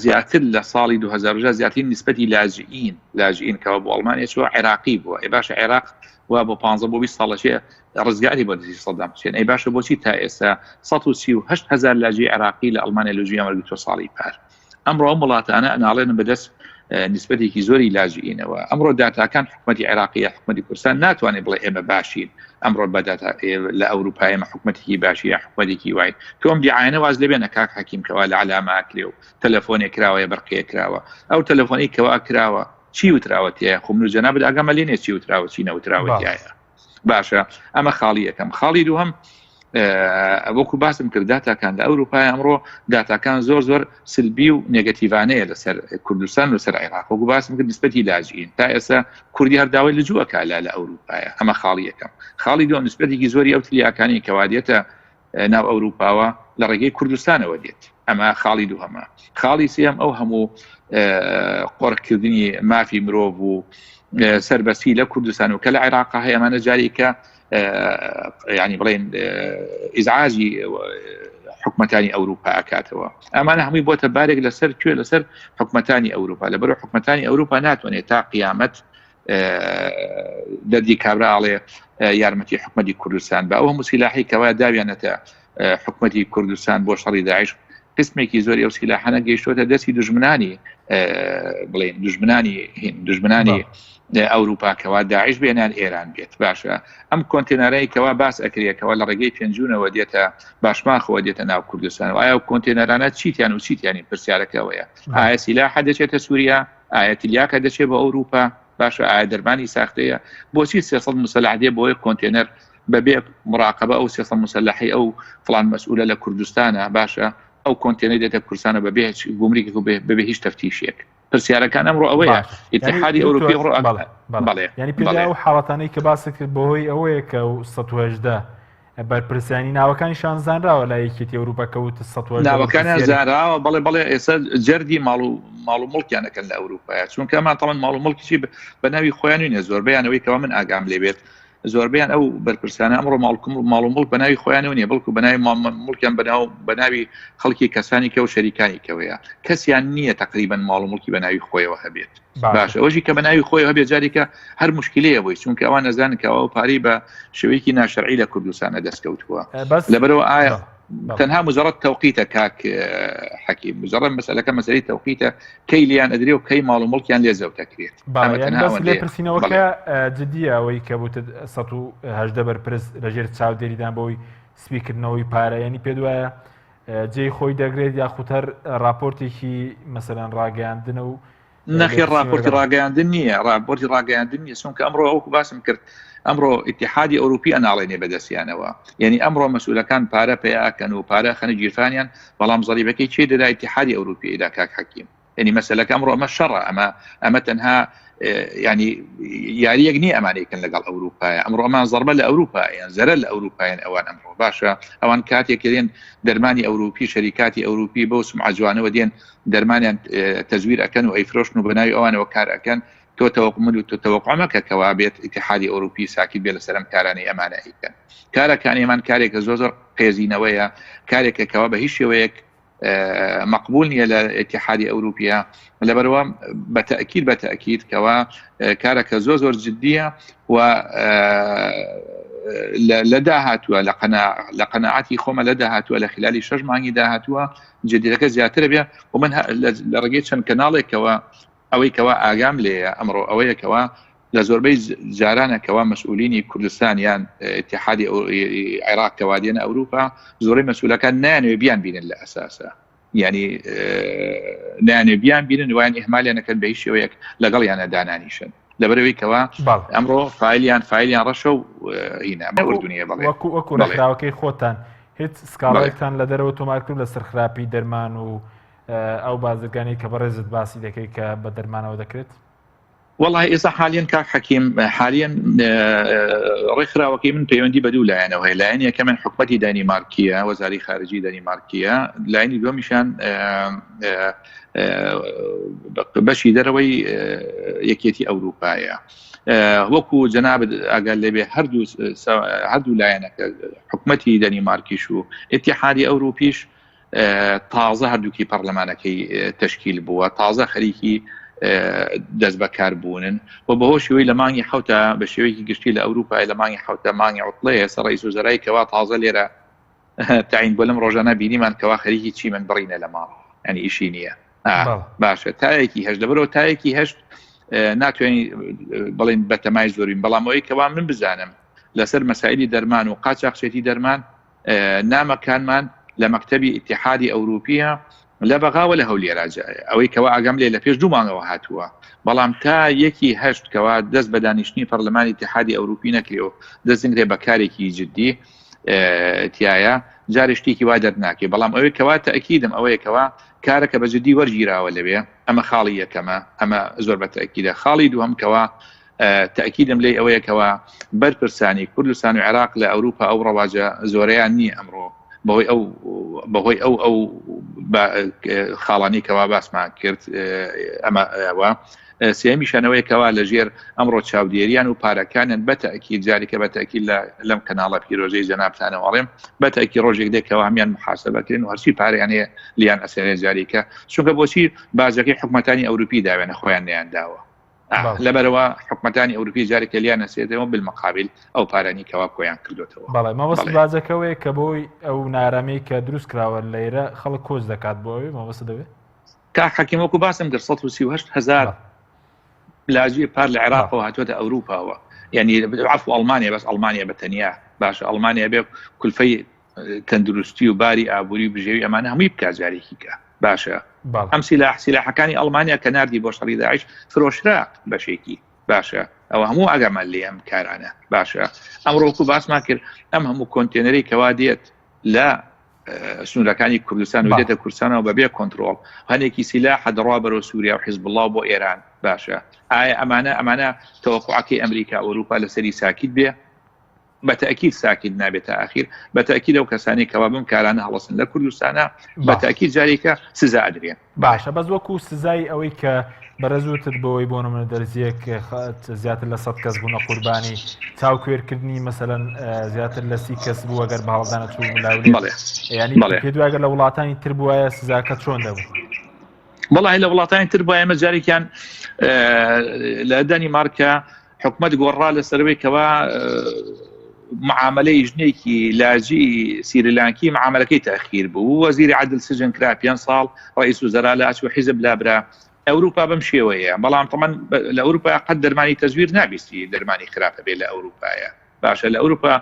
زیاتر لە ساڵی 2010 زیاترین نسبەتی لاجئین لاجئین کەەوە بۆ ئەڵمانیا چوە عێراقی بووە ئێ باشە عێراق وا بۆ 15 بۆ 20 ساڵەشێ ڕزگاری بۆ دەستی سەدام حوسێن ئەی باشە بۆچی تا ئێستا 138 هزار لاجی عێراقی لە ئەڵمانیا لەجویان وەرگرتووە ساڵی پار ئەمڕۆ ئەم وڵاتانە ئەناڵێنن بەدەست. نسبەتێکی زۆری لاجئینەوە ئەمڕۆ داتاکان حکومەتی عێراقیە حکومەتی کوردستان ناتوانێت بڵێ ئێمە باشین ئەمڕۆ بە داتا لە ئەوروپا ئێمە حکومەتێکی باشی یا حکومەتێکی واین تۆم دیعاەنە واز لەبێنە کاک حەکیم کەوا لە عەلامە ئەکرێ و تەلەفۆنێک کراوەیە بەرقەیە کراوە ئەو تەلەفۆنی کەوا کراوە چی وتراوە تایە خۆ من و جەنابت ئاگامە لێ نیە چی وتراوە چی نەوتراوە تایە باشە ئەمە خاڵی یەکەم خاڵی دووهەم وەکو باسم کرد داتاکان لە ئەوروپای ئەمڕۆ داتاکان زۆر زۆر سلبی و نگەتیڤانەیە لەسەر کوردستان لەسەر عێراق وەکو باسم کرد نسبەتی لاجئین تا ئێستا کوردی هەر داوای لجووەکە لە لە ئەوروپایە ئەمە خاڵی یەکەم خاڵی دووەم نسبەتێکی زۆری ئەو تلیاکانی کەوا دێتە ناو ئەوروپاوە لە ڕێگەی کوردستانەوە دێت ئەمە خاڵی دووهەمە خاڵی سێم ئەو هەموو قۆرخکردنی مافی مرۆڤ و سربەستی لە کوردستان و کە لە عێراق هەیە ئەمانە جارێکە ینی بڵێن ئیزعاجی حکومەتانی ئەوروپا ئەکاتەوە ئەمانە هەمووی بۆتە بارێک لەسەر کوێ لەسەر حکومەتانی ئەوروپا لەبەر حکومەتانی ئەوروپا ناتوانێت تا قیامەت دەردی کابرا ئاڵێ یارمەتی حکومەتی کوردستان بە ئەو هەموو سیلاحی کەوا داویانەتە حکومەتی کوردستان بۆ شەڕی داعش قسمێکی زۆری ئەو سیلاحانە گەیشتوەتە دەستی دژمنانی بڵێن دژمنانی هین دژمنانی ئەوروپا کەوا داعش بێنان ئێران بێت باشە ئەم کۆنتێنەرەی کەوا باس ئەکرێتەوە لە ڕێگەی پێنجونەوە دێتە باشماخەوە دێتە ناو کوردستان و ئایا کۆنتێنەرانە چیتیان و چیتیانی پرسیارەکەەوەیە ئایا سیلاحە دەچێتە سووریا ئایا تلیاکە دەچێت بۆ ئەوروپا؟ باشە ئایا دەرمانی ساختەیە؟ بۆچی 300 مسلح دێ بۆ یەک کۆنتێنەر بەبێ مراقبە ئەو 300 مسلحی ئەو فلان مەسئولە لە کوردستانە باشە ئەو کۆنتێنەر دێتە کوردستانە بەبێ هیچ گومرگێک و بەبێ هیچ تەفتیشێک پرسیارەکان ئەمڕۆ ئەوەیە ئیتحادی ئەوروپی ئەمڕۆ بەڵێ ینی پێ ئەو حاڵەتانەی کە باست کرد بەهۆی ئەوەیە کە 118 بەرپرسانی ناوەکانیشان زانراوە لای یەکێتی ئەوروپا کە وتت 118 ناوەکانیان زانراوە بەڵێ بەڵێ ئێستا جەردی ماڵ و ماڵ و مڵکیان ئەکەن لە ئەوروپایە چونکە ئەمان تەڵەن ماڵ و مڵکیشی بە ناوی خۆیان نیە زۆربەیان ئەوەی کەوا من ئاگام لێ بێت زۆربەیان ئەو بەرپرسانە ئەمڕۆ ماڵ ماڵ و مڵک بە ناوی خۆیانەوە نیە بەڵکو بە ناوی مڵکیان بە ناو بە ناوی خەڵکی کەسانی کە و شەریکانی کەوەیە کەسیان نییە تقریبا ماڵ و مڵکی بە ناوی خۆیەوە هەبێت باشە ئەوەشی کە بە ناوی خۆی هەبێ جارێکە هەر مشکلەیە بۆی چونکە ئەوان نەزانن کە ئەوە پارەی بە شێوەیەکی ناشەرعی لە کوردستانە دەستکەوتووە لەبەرەوە ئایا تەنها مجرد تەوقیتە کاک حەکیم مجرد مەسەلەکە مەسەلەی تەوقیتە کەی لیان ئەدرێ و کەی ماڵ و مڵکیان لێ زەوتەکرێت لێپرسینەوەکە جدیە ئەوەی کە بوتت 118 بەرپرس لەژێر چاودێریدان بۆی سپیکردنەوەی پارە ینی پێ دوایە جێی خۆی دەگرێت یاخود هەر راپۆرتێکی مەسەلەن ڕاگەیاندنە و نەخێر ڕاپۆرتی ڕاگەیاندن نییە ڕاپۆرتی ڕاگەیاندن نییە چونکە ئەمڕۆ ئەوکو باسم کرد ئەمڕۆ ئیتحادی ئەوروپی ئەناڵێنێ بەدەستیانەوە یعنی ئەمڕۆ مەسئولەکان پارە پەیاکەن و پارە خەنە گیرفانیان بەڵام زەریبەکەی چێ دەدا ئیتحادی ئەوروپی ئەیدا کاک حەکیم یعنی مەسەلەکە ئەمڕۆ ئەمە شەڕە ئەمە ئەمە تەنها ینی یاریەک نییە ئەمانەیەکن لەگەڵ ئەوروپایە ئەمڕۆ ئەمان زەربە لە ئەوروپا یان زەرەر لە ئەوروپایەن ئەوان ئەمڕۆ باشە ئەوان کاتێک دێن دەرمانی ئەوروپی شەریکاتی ئەوروپی بەو سمعە جوانەوە دێن دەرمانیان تەزویر ئەکەن و ئەیفرۆشن و بەناوی ئەوانەوە کار ئەکەن تۆ تەوەق من و تۆ تەوەقع مەکە کەوا بێت ئیتحادی ئەوروپی ساکت بێ لەسەر ئەم کارانەی ئەمانە ئەیکەن کارەکانی ئەمان کارێکە زۆر زۆر قێزینەوەیە کارێکە کەوا بە هیچ شێوەیەک مەقبول نییە لە ئیتحادی ئەوروپیە لەبەرەوە بە تەئکید بە تەئکید کەوا کارەکە زۆر زۆر جدیە و لە داهاتووە لە قەنا لە قەناعەتی خۆمە لە داهاتووە لە خلالی شەش مانگی داهاتووە جدیەکە زیاترە بێ و من لە ڕێگەی چەند کەناڵێکەوە ئەوەی کەوا ئاگام لێیە ئەمڕۆ ئەوەیە کەوا لە زۆربەی جارانە کەوا مەسئولینی کوردستان یان ئیتحادی عێراق کەوا دێنە ئەوروپا زۆرەی مەسئولەکان نایانەوێ بیان بینن لە ئەساسە یعنی نایانەوێ بیان بینن وایان ئیهمالیان نەکەن بە هیچ شێوەیەک لەگەڵیانە دانانیشن لەبەرەوەی کەوا ئەمڕۆ فایلیان فایلیان ڕەشە و هینا ئوردونیە بەڵێ وەکو وەکو ڕێکخراوەکەی خۆتان هیچ سکاڵایەکتان لە دەرەوە تۆمار کرد لەسەر خراپی دەرمان و ئەو بازرگانی کە بەڕێزت باسی دەکەی کە بە دەرمانەوە دەکرێت؟ وەڵی ئێستا حالیان کاک حەکیم حالیان ڕێکخراوەکەی من پەیوەندی بە دوو لایەنەوە هەیە لایەن یەکەمن حکومەتی دانیمارکیە وەزاری خارجی دانیمارکیە لایەنی دووەمیشان بەشی دەرەوەی یەکێتی ئەوروپایە وەکو جەنابت ئاگات لێبێ هەردوو هەردوو لایەنەکە حکومەتی دەنیمارکیش و ئیتیحادی ئەوروپیش تازە هەردووکی پەرلەمانەکەی تەشکیل بووە تازە خەریکی دەست بەکار بوونن و بەهۆشیەوەی لە مانگی حوتە بە شێوەیەکی گشتی لە ئەوروپای لە مانگی حوتە مانگی عوتڵەیە سەر ڕئیس وزەرای کەوا تازە لێرە تەعین بۆ لەم ڕۆژانە بینیمان کەوا خەریکی چیمەن بڕینە لە ماڵ ینی ئیشی نییە. باشە تایەکی هەشت لەبەرەوە تایەکی هەشت ناتوانین بڵین بەتەمای زۆرین بەڵام ئەوەی کەوا من بزانم لەسەر مەسایلی دەرمان و قاچاخچێتی دەرمان نامەکانمان لە مەکتەبی ئیتیحادی ئەوروپیە لە بەغاوە لە هەولێرا ئەوەی کەوا ئاگام لێ لە پێش دوو مانگەوە هاتووە بەڵام تا یەکی هەشت کەوا دەست بە دانیشتنی پەرلەمانی ئیتیحادی ئەوروپی نەکرێ و دەستنگرێ بە کارێکی جدی تایە جارێ شتێکی وا دەرناکەی بەڵام ئەوەی کەوا تەئکیدم ئەوەیە کەوا کارەکە بە جدی وەرگیراوە لەوێ ئەمە خاڵی یەکەمە ئەمە زۆر بە تەئکیدە خاڵی دووەم کەوا تەئکیدم لێی ئەوەیە کەوا بەرپرسانی کوردستان و عێراق لە ئەوروپا ئەو ڕەواجە زۆرەیان نییە ئەمڕۆ بەهۆی ئەو بەهۆی ئەو ئەو خاڵانی کەوا باسمان کرد ئەمە ئەوە سێمیشانەوەی کەوا لە ژێر ئەمڕۆ چاودێریان و پارەکانیان بەتەکی جاریکە بەتەکی لە لەم کەناڵە پیرۆزەی جەنابتانەوە ئەڵێم بەتەکی ڕۆژێک دێک کەوا هەمیان محاسبەکرێن و هەرچی پارەیان هەیە لیان ئەسێنێ جاریکە چونکە بۆچی باجەکەی حکومەتانی ئەوروپی داوێنە خۆیان نیان داوە لەبەرەوە حکومەتانی ئەوروپی جارێکە لیان نەسێتەوە بالمقابل ئەو پارانی کەوا کۆیان کردوێتەوە بەڵێ مەبەست باجەکەوەیە کە بۆی ئەو نارامی کە دروست کراوە لەیرە خەڵک کۆچ دەکات بۆ ئەوێ مەبەست دەوێت کاک حەکیم وەکو باسم کرد 138 هزار لاجی پار لە عێراقەوە هاتووەتە ئەوروپاوە یعنی عفو ئەڵمانیا بەس ئەڵمانیا بە تەنیا باشە ئەڵمانیا بێ کولفەی تەندروستی و باری ئابووری و بژێوی ئەمانە هەمووی بکات جارێکی کە باشە ئەم سیلاح سیلاحەکانی ئەڵمانیا کە نردی بۆ شەڕی داعش فرۆشرا بەشێکی باشە ئەوە هەموو ئاگامان لێ ئەم کارانە باشە ئەمڕۆکو باسمان کرد ئەم هەموو کۆنتێنەری کەوا دێت لە سنوورەکانی کوردستان و دێتە کوردستانەوە بەبێ کۆنترۆڵ هەنێکی سیلاحە دەڕوا بەرەو سووریا و حیزبوڵڵا و بۆ ئێران باشە ئایا ئەمانە ئەمانە تەوەقوعەکەی ئەمریکا ئەوروپا لەسەری ساکیت بێ بە تەئکید ساکیت نابێت تا ئاخیر بە تەئکید ئەو کەسانەی کەوا بەم کارانە هەڵەسن لە کوردستانە بە تەئکید جارێکە سزا ئەدرێن. باشە بەس وەکو سزای ئەوەی کە بەڕێز وتت بۆی بۆ نمونە دەرزیەک زیاتر لە سە کەس بوونە قوربانی چاوکوێرکردنی مەسەەن زیاتر لە سی کەس بوو ئەگەر بەهەڵدانە چوو ملاولێ ینی پێ دوایگە لە وڵاتانی تر بواە سزاکە چۆن دەبوو بەڵی لە وڵاتانی تر بۆ ئێمە جارێکیان لە دانیمارکە حکومەت گۆڕا لەسەرەوەی کەوا معاملەی ژنێکی لاجی سیریلانکی معاملەکەی تاخیر بوو وەزیری عدل سجن کرا پێ ساڵ ڕئیس و زەرا لە ئەچوو حیزب لابرا ئەوروپا بەم شێوەیە بەڵام تەمان لە ئەوروپا قەت دەرمانی تەزویر نابیستی دەرمانی خراپە بێ لە ئەوروپایە باشە لە ئەوروپا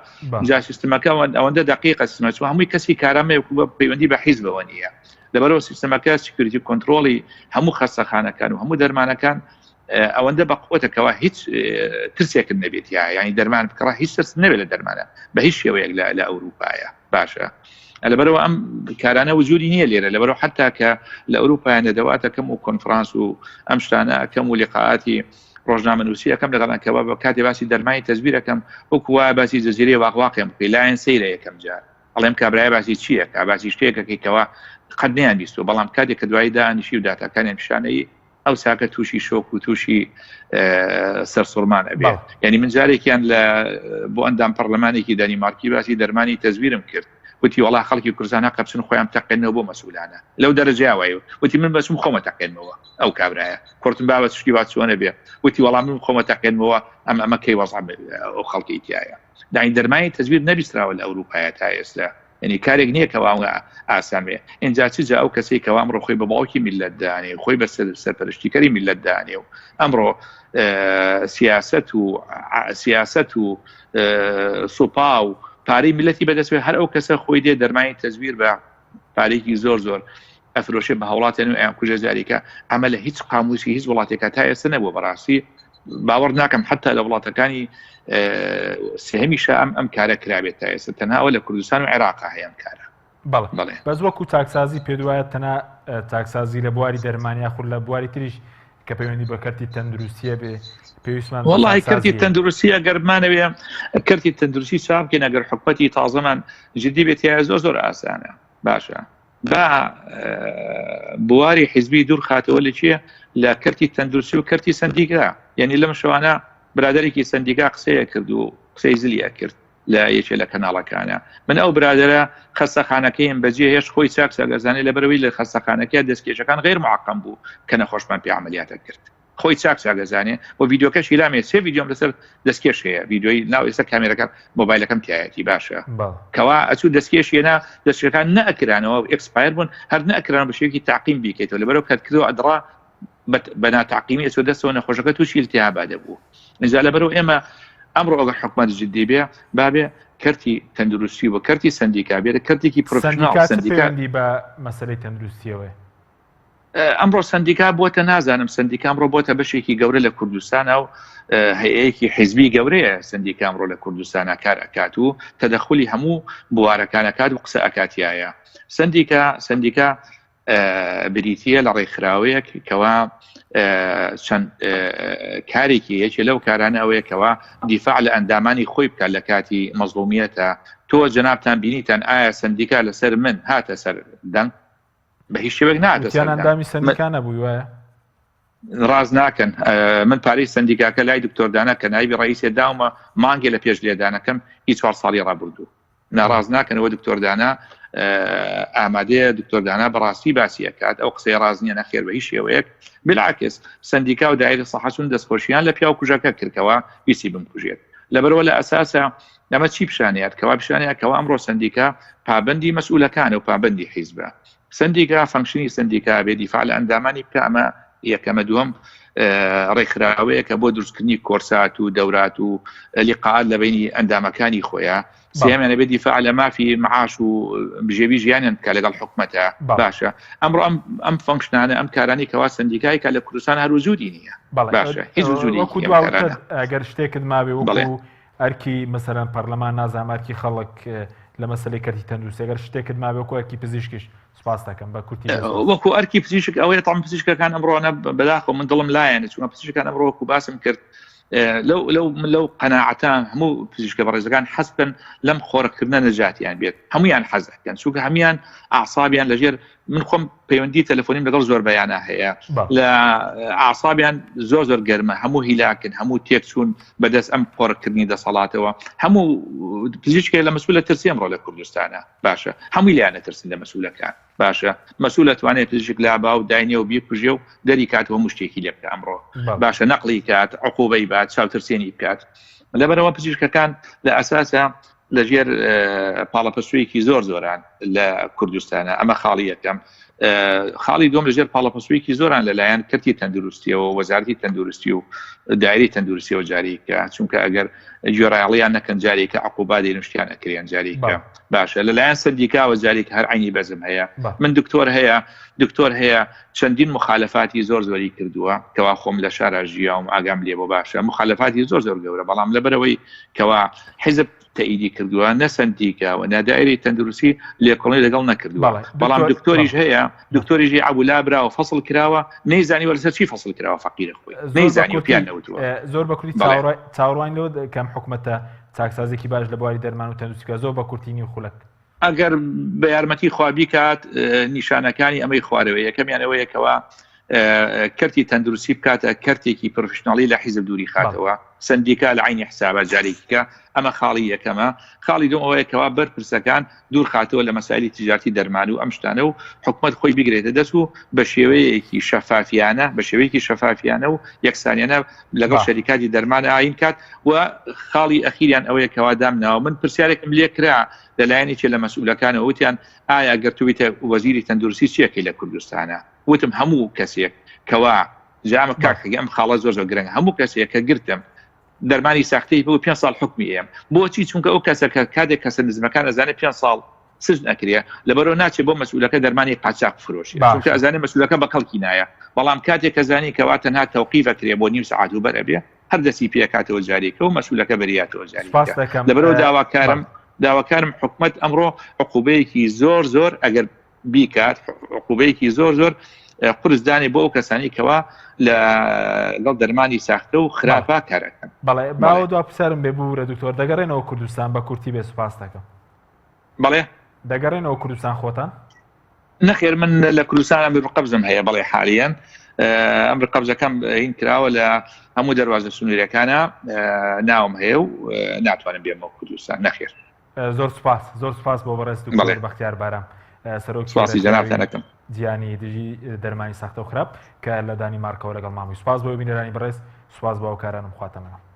جا سیستمەکە ئەوەندە دقیقە سیستمە چوە هەمووی کەسی کارامەیە و پەیوەندی بە حیزبەوە نییە لەبەرەوە سیستمەکە security کۆنترۆڵی هەموو خەستەخانەکان و هەموو دەرمانەکان ئەوەندە بە قوتە کەوا هیچ ترسێکت نەبێت یا ینی دەرمان بکڕە هیچ ترس نەبێت لە دەرمانە بە هیچ شێوەیەک لە ئەوروپایە باشە لەبەرەوە ئەم کارانە وجودی نییە لێرە لەبەرەوە حتا کە لە ئەوروپایان دەواتەکەم و کۆنفرانس و ئەم شتانە ئەەکەم و لقاعاتی ڕۆژنامەنووسی ئەەکەم لەگەڵان کەوا بە کاتێ باسی دەرمانی تەزویرەکەم وەکو وایە باسی جززیرەی واقواقێم بکەی لایەن سەیرە یەکەم جار ئەڵێم کابرایە باسی چییە کا باسی شتێکەکەی کەوا قەت نیان بیستوە بەڵام کاتێک کە دوایی دانیشی و داتاکانیان پیشانەی ئەو ساکە تووشی شۆک و تووشی سەرسوڕمان ئەبێ یعنی من جارێکیان لە بۆ ئەندام پەرلەمانێکی دانیمارکی باسی دەرمانی تەزویرم کرد وتی وڵا خەڵکی کوردستان هەقە بچن خۆیان تەقێنەوە بۆ مەسئولانە لەو دەرەجەیا وایە وتی من بەچم خۆمە تەقێنمەوە ئەو کابرایە کوڕتم بابە شتی وا چۆنە بێ وتی وەڵام من خۆمە تەقێنمەوە ئەم ئەمە کەی وەزع ئەو خەڵکی تایە داین دەرمانی تەزویر نەبیستراوە لە ئەوروپایە تا ئێستا یعنی کارێک نییە کە واوە ئاسان بێ ئینجا چ جا ئەو کەسەی کە ئەمڕۆ خۆی بە باوکی میللەت دانێ خۆی بە سەرپەرشتیکەری میللەت دانێ و ئەمڕۆ سیاست و سیاست و سوپا و پارەی میلەتی بەدەست هەر ئەو کەسە خۆی دێ دەرمانی تەزویر بە پارێکی زۆر زۆر ئەفرۆشێ بە هاوڵاتیان و ئەیان کوژە جاریکە ئەمە لە هیچ قاموسی هیچ وڵاتێکە تا ئێستا نەبووە بەڕاستی باوەڕ ناکەم حتا لە وڵاتەکانی سێهەمیشە ئەم ئەم کارە کرابێت تا ئێستا تەنها لە کوردستان و عێراق هەیە ئەم کارە بەڵێ بەس وەکو چاکسازی پێدوایە تەنها چاکسازی لە بواری دەرمان یاخود لە بواری تریش کە پەیوەندی بە کەرتی تەندروستیە بێ پێویستمان وڵی کەرتی تەندروستی ئەگەرمانەوێ کەرتی تەندروستی چاکین ئەگەر حکومەتی تازەمان جدی بێت زۆر زۆر ئاسانە باشە با بواری حیزبی دوور خاتەوە لە چیە لە کەرتی تەندروستی و کەرتی سندیکا یعنی لەم شەوانە برادێکی سندیکا قسەیە کرد و قسەی زلی ئەکرد لە یەکێ لە کەناڵەکانە من ئەو برادرە خەستەخانەکەیم بەجێ هێشت خۆی چاک چاکەزانێ لەبەرەوەی لە خەستەخانەکە دەستکێشەکان غیر معقم بوو کە نەخۆشمان پێ عملیاتە کرد. خۆی چاک چاک دەزانێ و ڤیدیۆکەشی لامێ سێ ڤیدیۆم لەسەر دەستکێش هەیە ڤیدیۆی ناو ئێستا کامێرەکە مۆبایلەکەم تایەتی باشە کەوا ئەچوو دەستکێش هێنا دەستکێشەکان نەئەکرانەوە expire بوون هەر نەئەکران بە شێوەیەکی تاقیم بیکەیتەوە لەبەرەوە کەتکردەوە ئەدڕا بە ناتاقیمی ئەچوە دەستەوە نەخۆشەکە تووشی التهابا دەبوو ئینجا لەبەرەوە ئێمە ئەمڕۆ ئەگەر حکومەت جدی بێ بابێ کەرتی تەندروستی و کەرتی سندیکا بێت کەرتێکی professional سندیکا بە مەسەلەی تەندروستیەوە ئەمڕۆ سەندیکا بۆتە نازانم سەندیکا ئەمڕۆ بۆتە بەشێکی گەورە لە کوردستانە و هەیەکی حیزبی گەورەیە سەندیکا ئەمڕۆ لە کوردستانە کار ئەکات و تەدەخلی هەموو بوارەکانەکات و قسە ئەکاتیایە سەندیکا سەندیکا بریتە لە ڕێکخراوەیەک کەوا چەند کارێکی یەکێ لەو کارانە ئەوەیە کەوا دیفاع لە ئەندامانی خۆی بکات لە کاتی مەزڵومیەتە تۆ جەنابتان بینیتان ئایا سەندیکا لەسەر من هاتە سەر دەنگ بە هیچ شێوەیەک ناتە وتیان ئەندامی سەندیکا نەبووی وایە؟ ڕاست ناکەن من پارەی سەندیکاکە لای دکتۆر دانا کە نایبی ڕئیسێ داومە مانگێ لە پێش لێدانەکەم هی چوار ساڵی ڕابردوو ناڕاست ناکەنەوە دکتۆر دانا ئامادەیە دکتۆر دانا بەڕاستی باسی ئەکات ئەو قسەی ڕاست نییە نەخێر بە هیچ شێوەیەک بالعکس سەندیکا و دایرە سەحەچون دەستخۆشیان لە پیاو کوژەکە کردەوە ویستی بمکوژێت لەبەرەوە لە ئەساسە ئەمە چی پیشانیات کەوا پیشانیا کەوا ئەمڕۆ سەندیکا پابەندی مەسئولەکانە و پابەندی حیزبە سەندیکا function ی سەندیکا بێ دیفاع لە ئەندامانی بکە ئەمە یەکەمە دووەم ڕێکخراوەیە کە بۆ دروستکردنی کۆرسات و دەورات و لیقاعات لە بینی ئەندامەکانی خۆیان سێیەمیان ئەبێ دیفاع لە مافی معاش و بژێوی ژیانیان بکە لەگەڵ حکومەتە باشە ئەمڕۆ ئەم ئەم function انە ئەم کارانی کەوا سندیکای کە لە کوردستان هەر وجودی نییە باشە هیچ وجودی ئەگەر شتێکت ماوێ وەکو ئەرکی مەسەلەن پەرلەمان نازانم ئەرکی خەڵک لە مەسەلەی کەرتی تەندروستی ئەگەر شتێکت مابێ وەکو ئەرکی پزیشکیش سپاس دەکەم بە کورتی وەکو ئەرکی پزیشک ئەوەیە تام پزیشکەکان ئەمڕۆنە بەداخەوە من دڵم لایەنە چونکە پزیشکان ئەمڕۆ وەکو باسم کرد لەو لەو من لەو قەناعەتە هەموو پزیشکە بەڕێزەکان حەز بکەن لەم خۆرەکردنە نەجاتیان بێت هەمویان حەز دەکەن چونکە هەمویان ئاسابیان لەژێر من خۆم پەیوەندی تەلەفۆنیم لەگەڵ زۆر بەیانە هەیە لە ئاسابیان زۆر زۆر گەرمە هەموو هیلاکن هەموو تێکچوون بەدەست ئەم قۆرکردنی دەسەڵاتەوە هەموو پزیشکێ لە مەسولە ترسی ئەمڕۆ لە کوردستانە باشە هەمووی لیانە ترسن لە مەسولەکان باشە مەسولە توانێت پزیشک لابا و داینێ و بیکوژێ و دەری کات هەموو شتێکی لێ بکە ئەمڕۆ باشە نەقلی کات عقوبەی بات چاوترسێنی بکات لەبەرەوە پزیشکەکان لە ئەساسە لەژێر پاڵەپەستۆیەکی زۆر زۆران لە کوردستانە ئەمە خاڵی یەکەم خاڵی دوم لەژێر پاڵەپەستۆیەکی زۆران لەلایەن کەرتی تەندروستیەوە وەزارتی تەندروستی و دایری تەندروستیەوە جاریکە چونکە ئەگەر گوێڕایەڵیان نەکەن جارێکە عقوبا دێنشتیان ئەکرێن جاریکە باشە لەلایەن سندیکاوە جارێک هەر عینی بەزم هەیە من دکتۆر هەیە دکتۆر هەیە چەندین مخالفاتی زۆر زۆری کردووە کەوا خۆم لە شارا ژیاوم ئاگام لێ بۆ باشە مخالفاتی زۆر زۆر گەورە بەڵام لەبەرەوەی کەوا حیزب تەئیدی کردووە نە سەندیکا و نە دایرەی تەندروستی لێکۆڵی لەگەڵ نەکردووە بەڵام دکتۆریش هەیە دکتۆریش عەبو لابراوە فەصل کراوە نەیزانیوە لەسەر چی فەصل کراوە فەقیرە خۆی نەیزانی و پیان نەوتووە زۆر بە کورتی چاوەڕوان لەوە کەم حکومەتە چاکسازێکی باش لە بواری دەرمان و تەندروستی بکات زۆر بە کورتی نیو خولەک. ئەگەر بە یارمەتی خوا بیکات نیشانەکانی ئەمەی خوارەوە یەکەمیان ئەوەیە کەوا کەرتی تەندروستی بکاتە کەرتێکی professional ی لە حیزب دووری خاتەوە سندیکا لە عینی حسابە جارێکیکە ئەمە خاڵی یەکەمە خاڵی دوم ئەوەیە کەوا بەرپرسەکان دوور خاتەوە لە مەسایلی تجارتی دەرمان و ئەم شتانە و حکومت خۆی بگرێتە دەست و بە شێوەیەکی شەفافیانە بە شێوەیەکی شەفافیانە و یەکسانیانە لەگەڵ شەریکاتی دەرمان ئاین کات و خاڵی ئەخیریان ئەوەیە کەوا دامناوە من پرسیارێکم لێکرا لەلایەن یەکێ لە مەسئولەکانەوە وتیان ئایا گەر تۆ بیتە وەزیری تەندروستی چیەکەی لە کوردستانە وتم هەموو کەسێک کەوا جامە کاک حەقی ئەم خاڵە زۆر زۆر گرنگ هەموو کەسێک کە گرتم دەرمانی ساختەی بۆ پێ ساڵ حکمی ئێم بۆچی چونکە ئەو کەسە کە کاتێک کەسە نزمەکان ئەزانێت پێ ساڵ سجن ئەکرێ لەبەرەوە ناچێت بۆ مەسئولەکە دەرمانی قاچاق فرۆشی چونکە ئەزانێ مەسئولەکە بە کەڵکی نایە بەڵام کاتێک کە زانی کەوا تەنها تەوقیف ئەکرێ بۆ نیو سەعات و بەر ئەبێ هەر دەستی پێکاتەوە جارێکە و مەسئولەکە بەریاتەوە جارێکە لەبەرەوە داواکارم داواکارم حکومت ئەمڕۆ عقوبەیەکی زۆر زۆر ئەگەر بیکات عقوبەیەکی زۆر زۆر قورس دانێ بۆ ئەو کەسانی کەوا لەگەڵ دەرمانی ساختە و خراپا کارەکەن بەڵێ باوە دوا پرسیارم بێ بورە دکتۆر دەگەڕێنەوە کوردستان بە کورتی بێ سوپاس دەکەم بەڵێ دەگەڕێنەوە کوردستان خۆتان؟ نەخێر من لە کوردستان ئەمر قەبزم هەیە بەڵێ حالیەن ئەمر قەبزەکەم هین کراوە لە هەموو دەواازە سنوورەکانە ناوم هەیە و ناتوانم بێمەوە کوردستان نەخێر زۆر سپاس زۆر سپاس بۆ بەڕێز دکتۆر بەختیار بارام سەرۆکی سپاسی جەنابتان ئەکەم. جیهانی دژی دەرمانی ساختە و خراپ کە لە دانیمارکەوە لەگەڵ ماموی سوپاس بۆ بینەرانی بەڕێز سوپاس بۆ هاوکارانم خواتان لەگەڵ.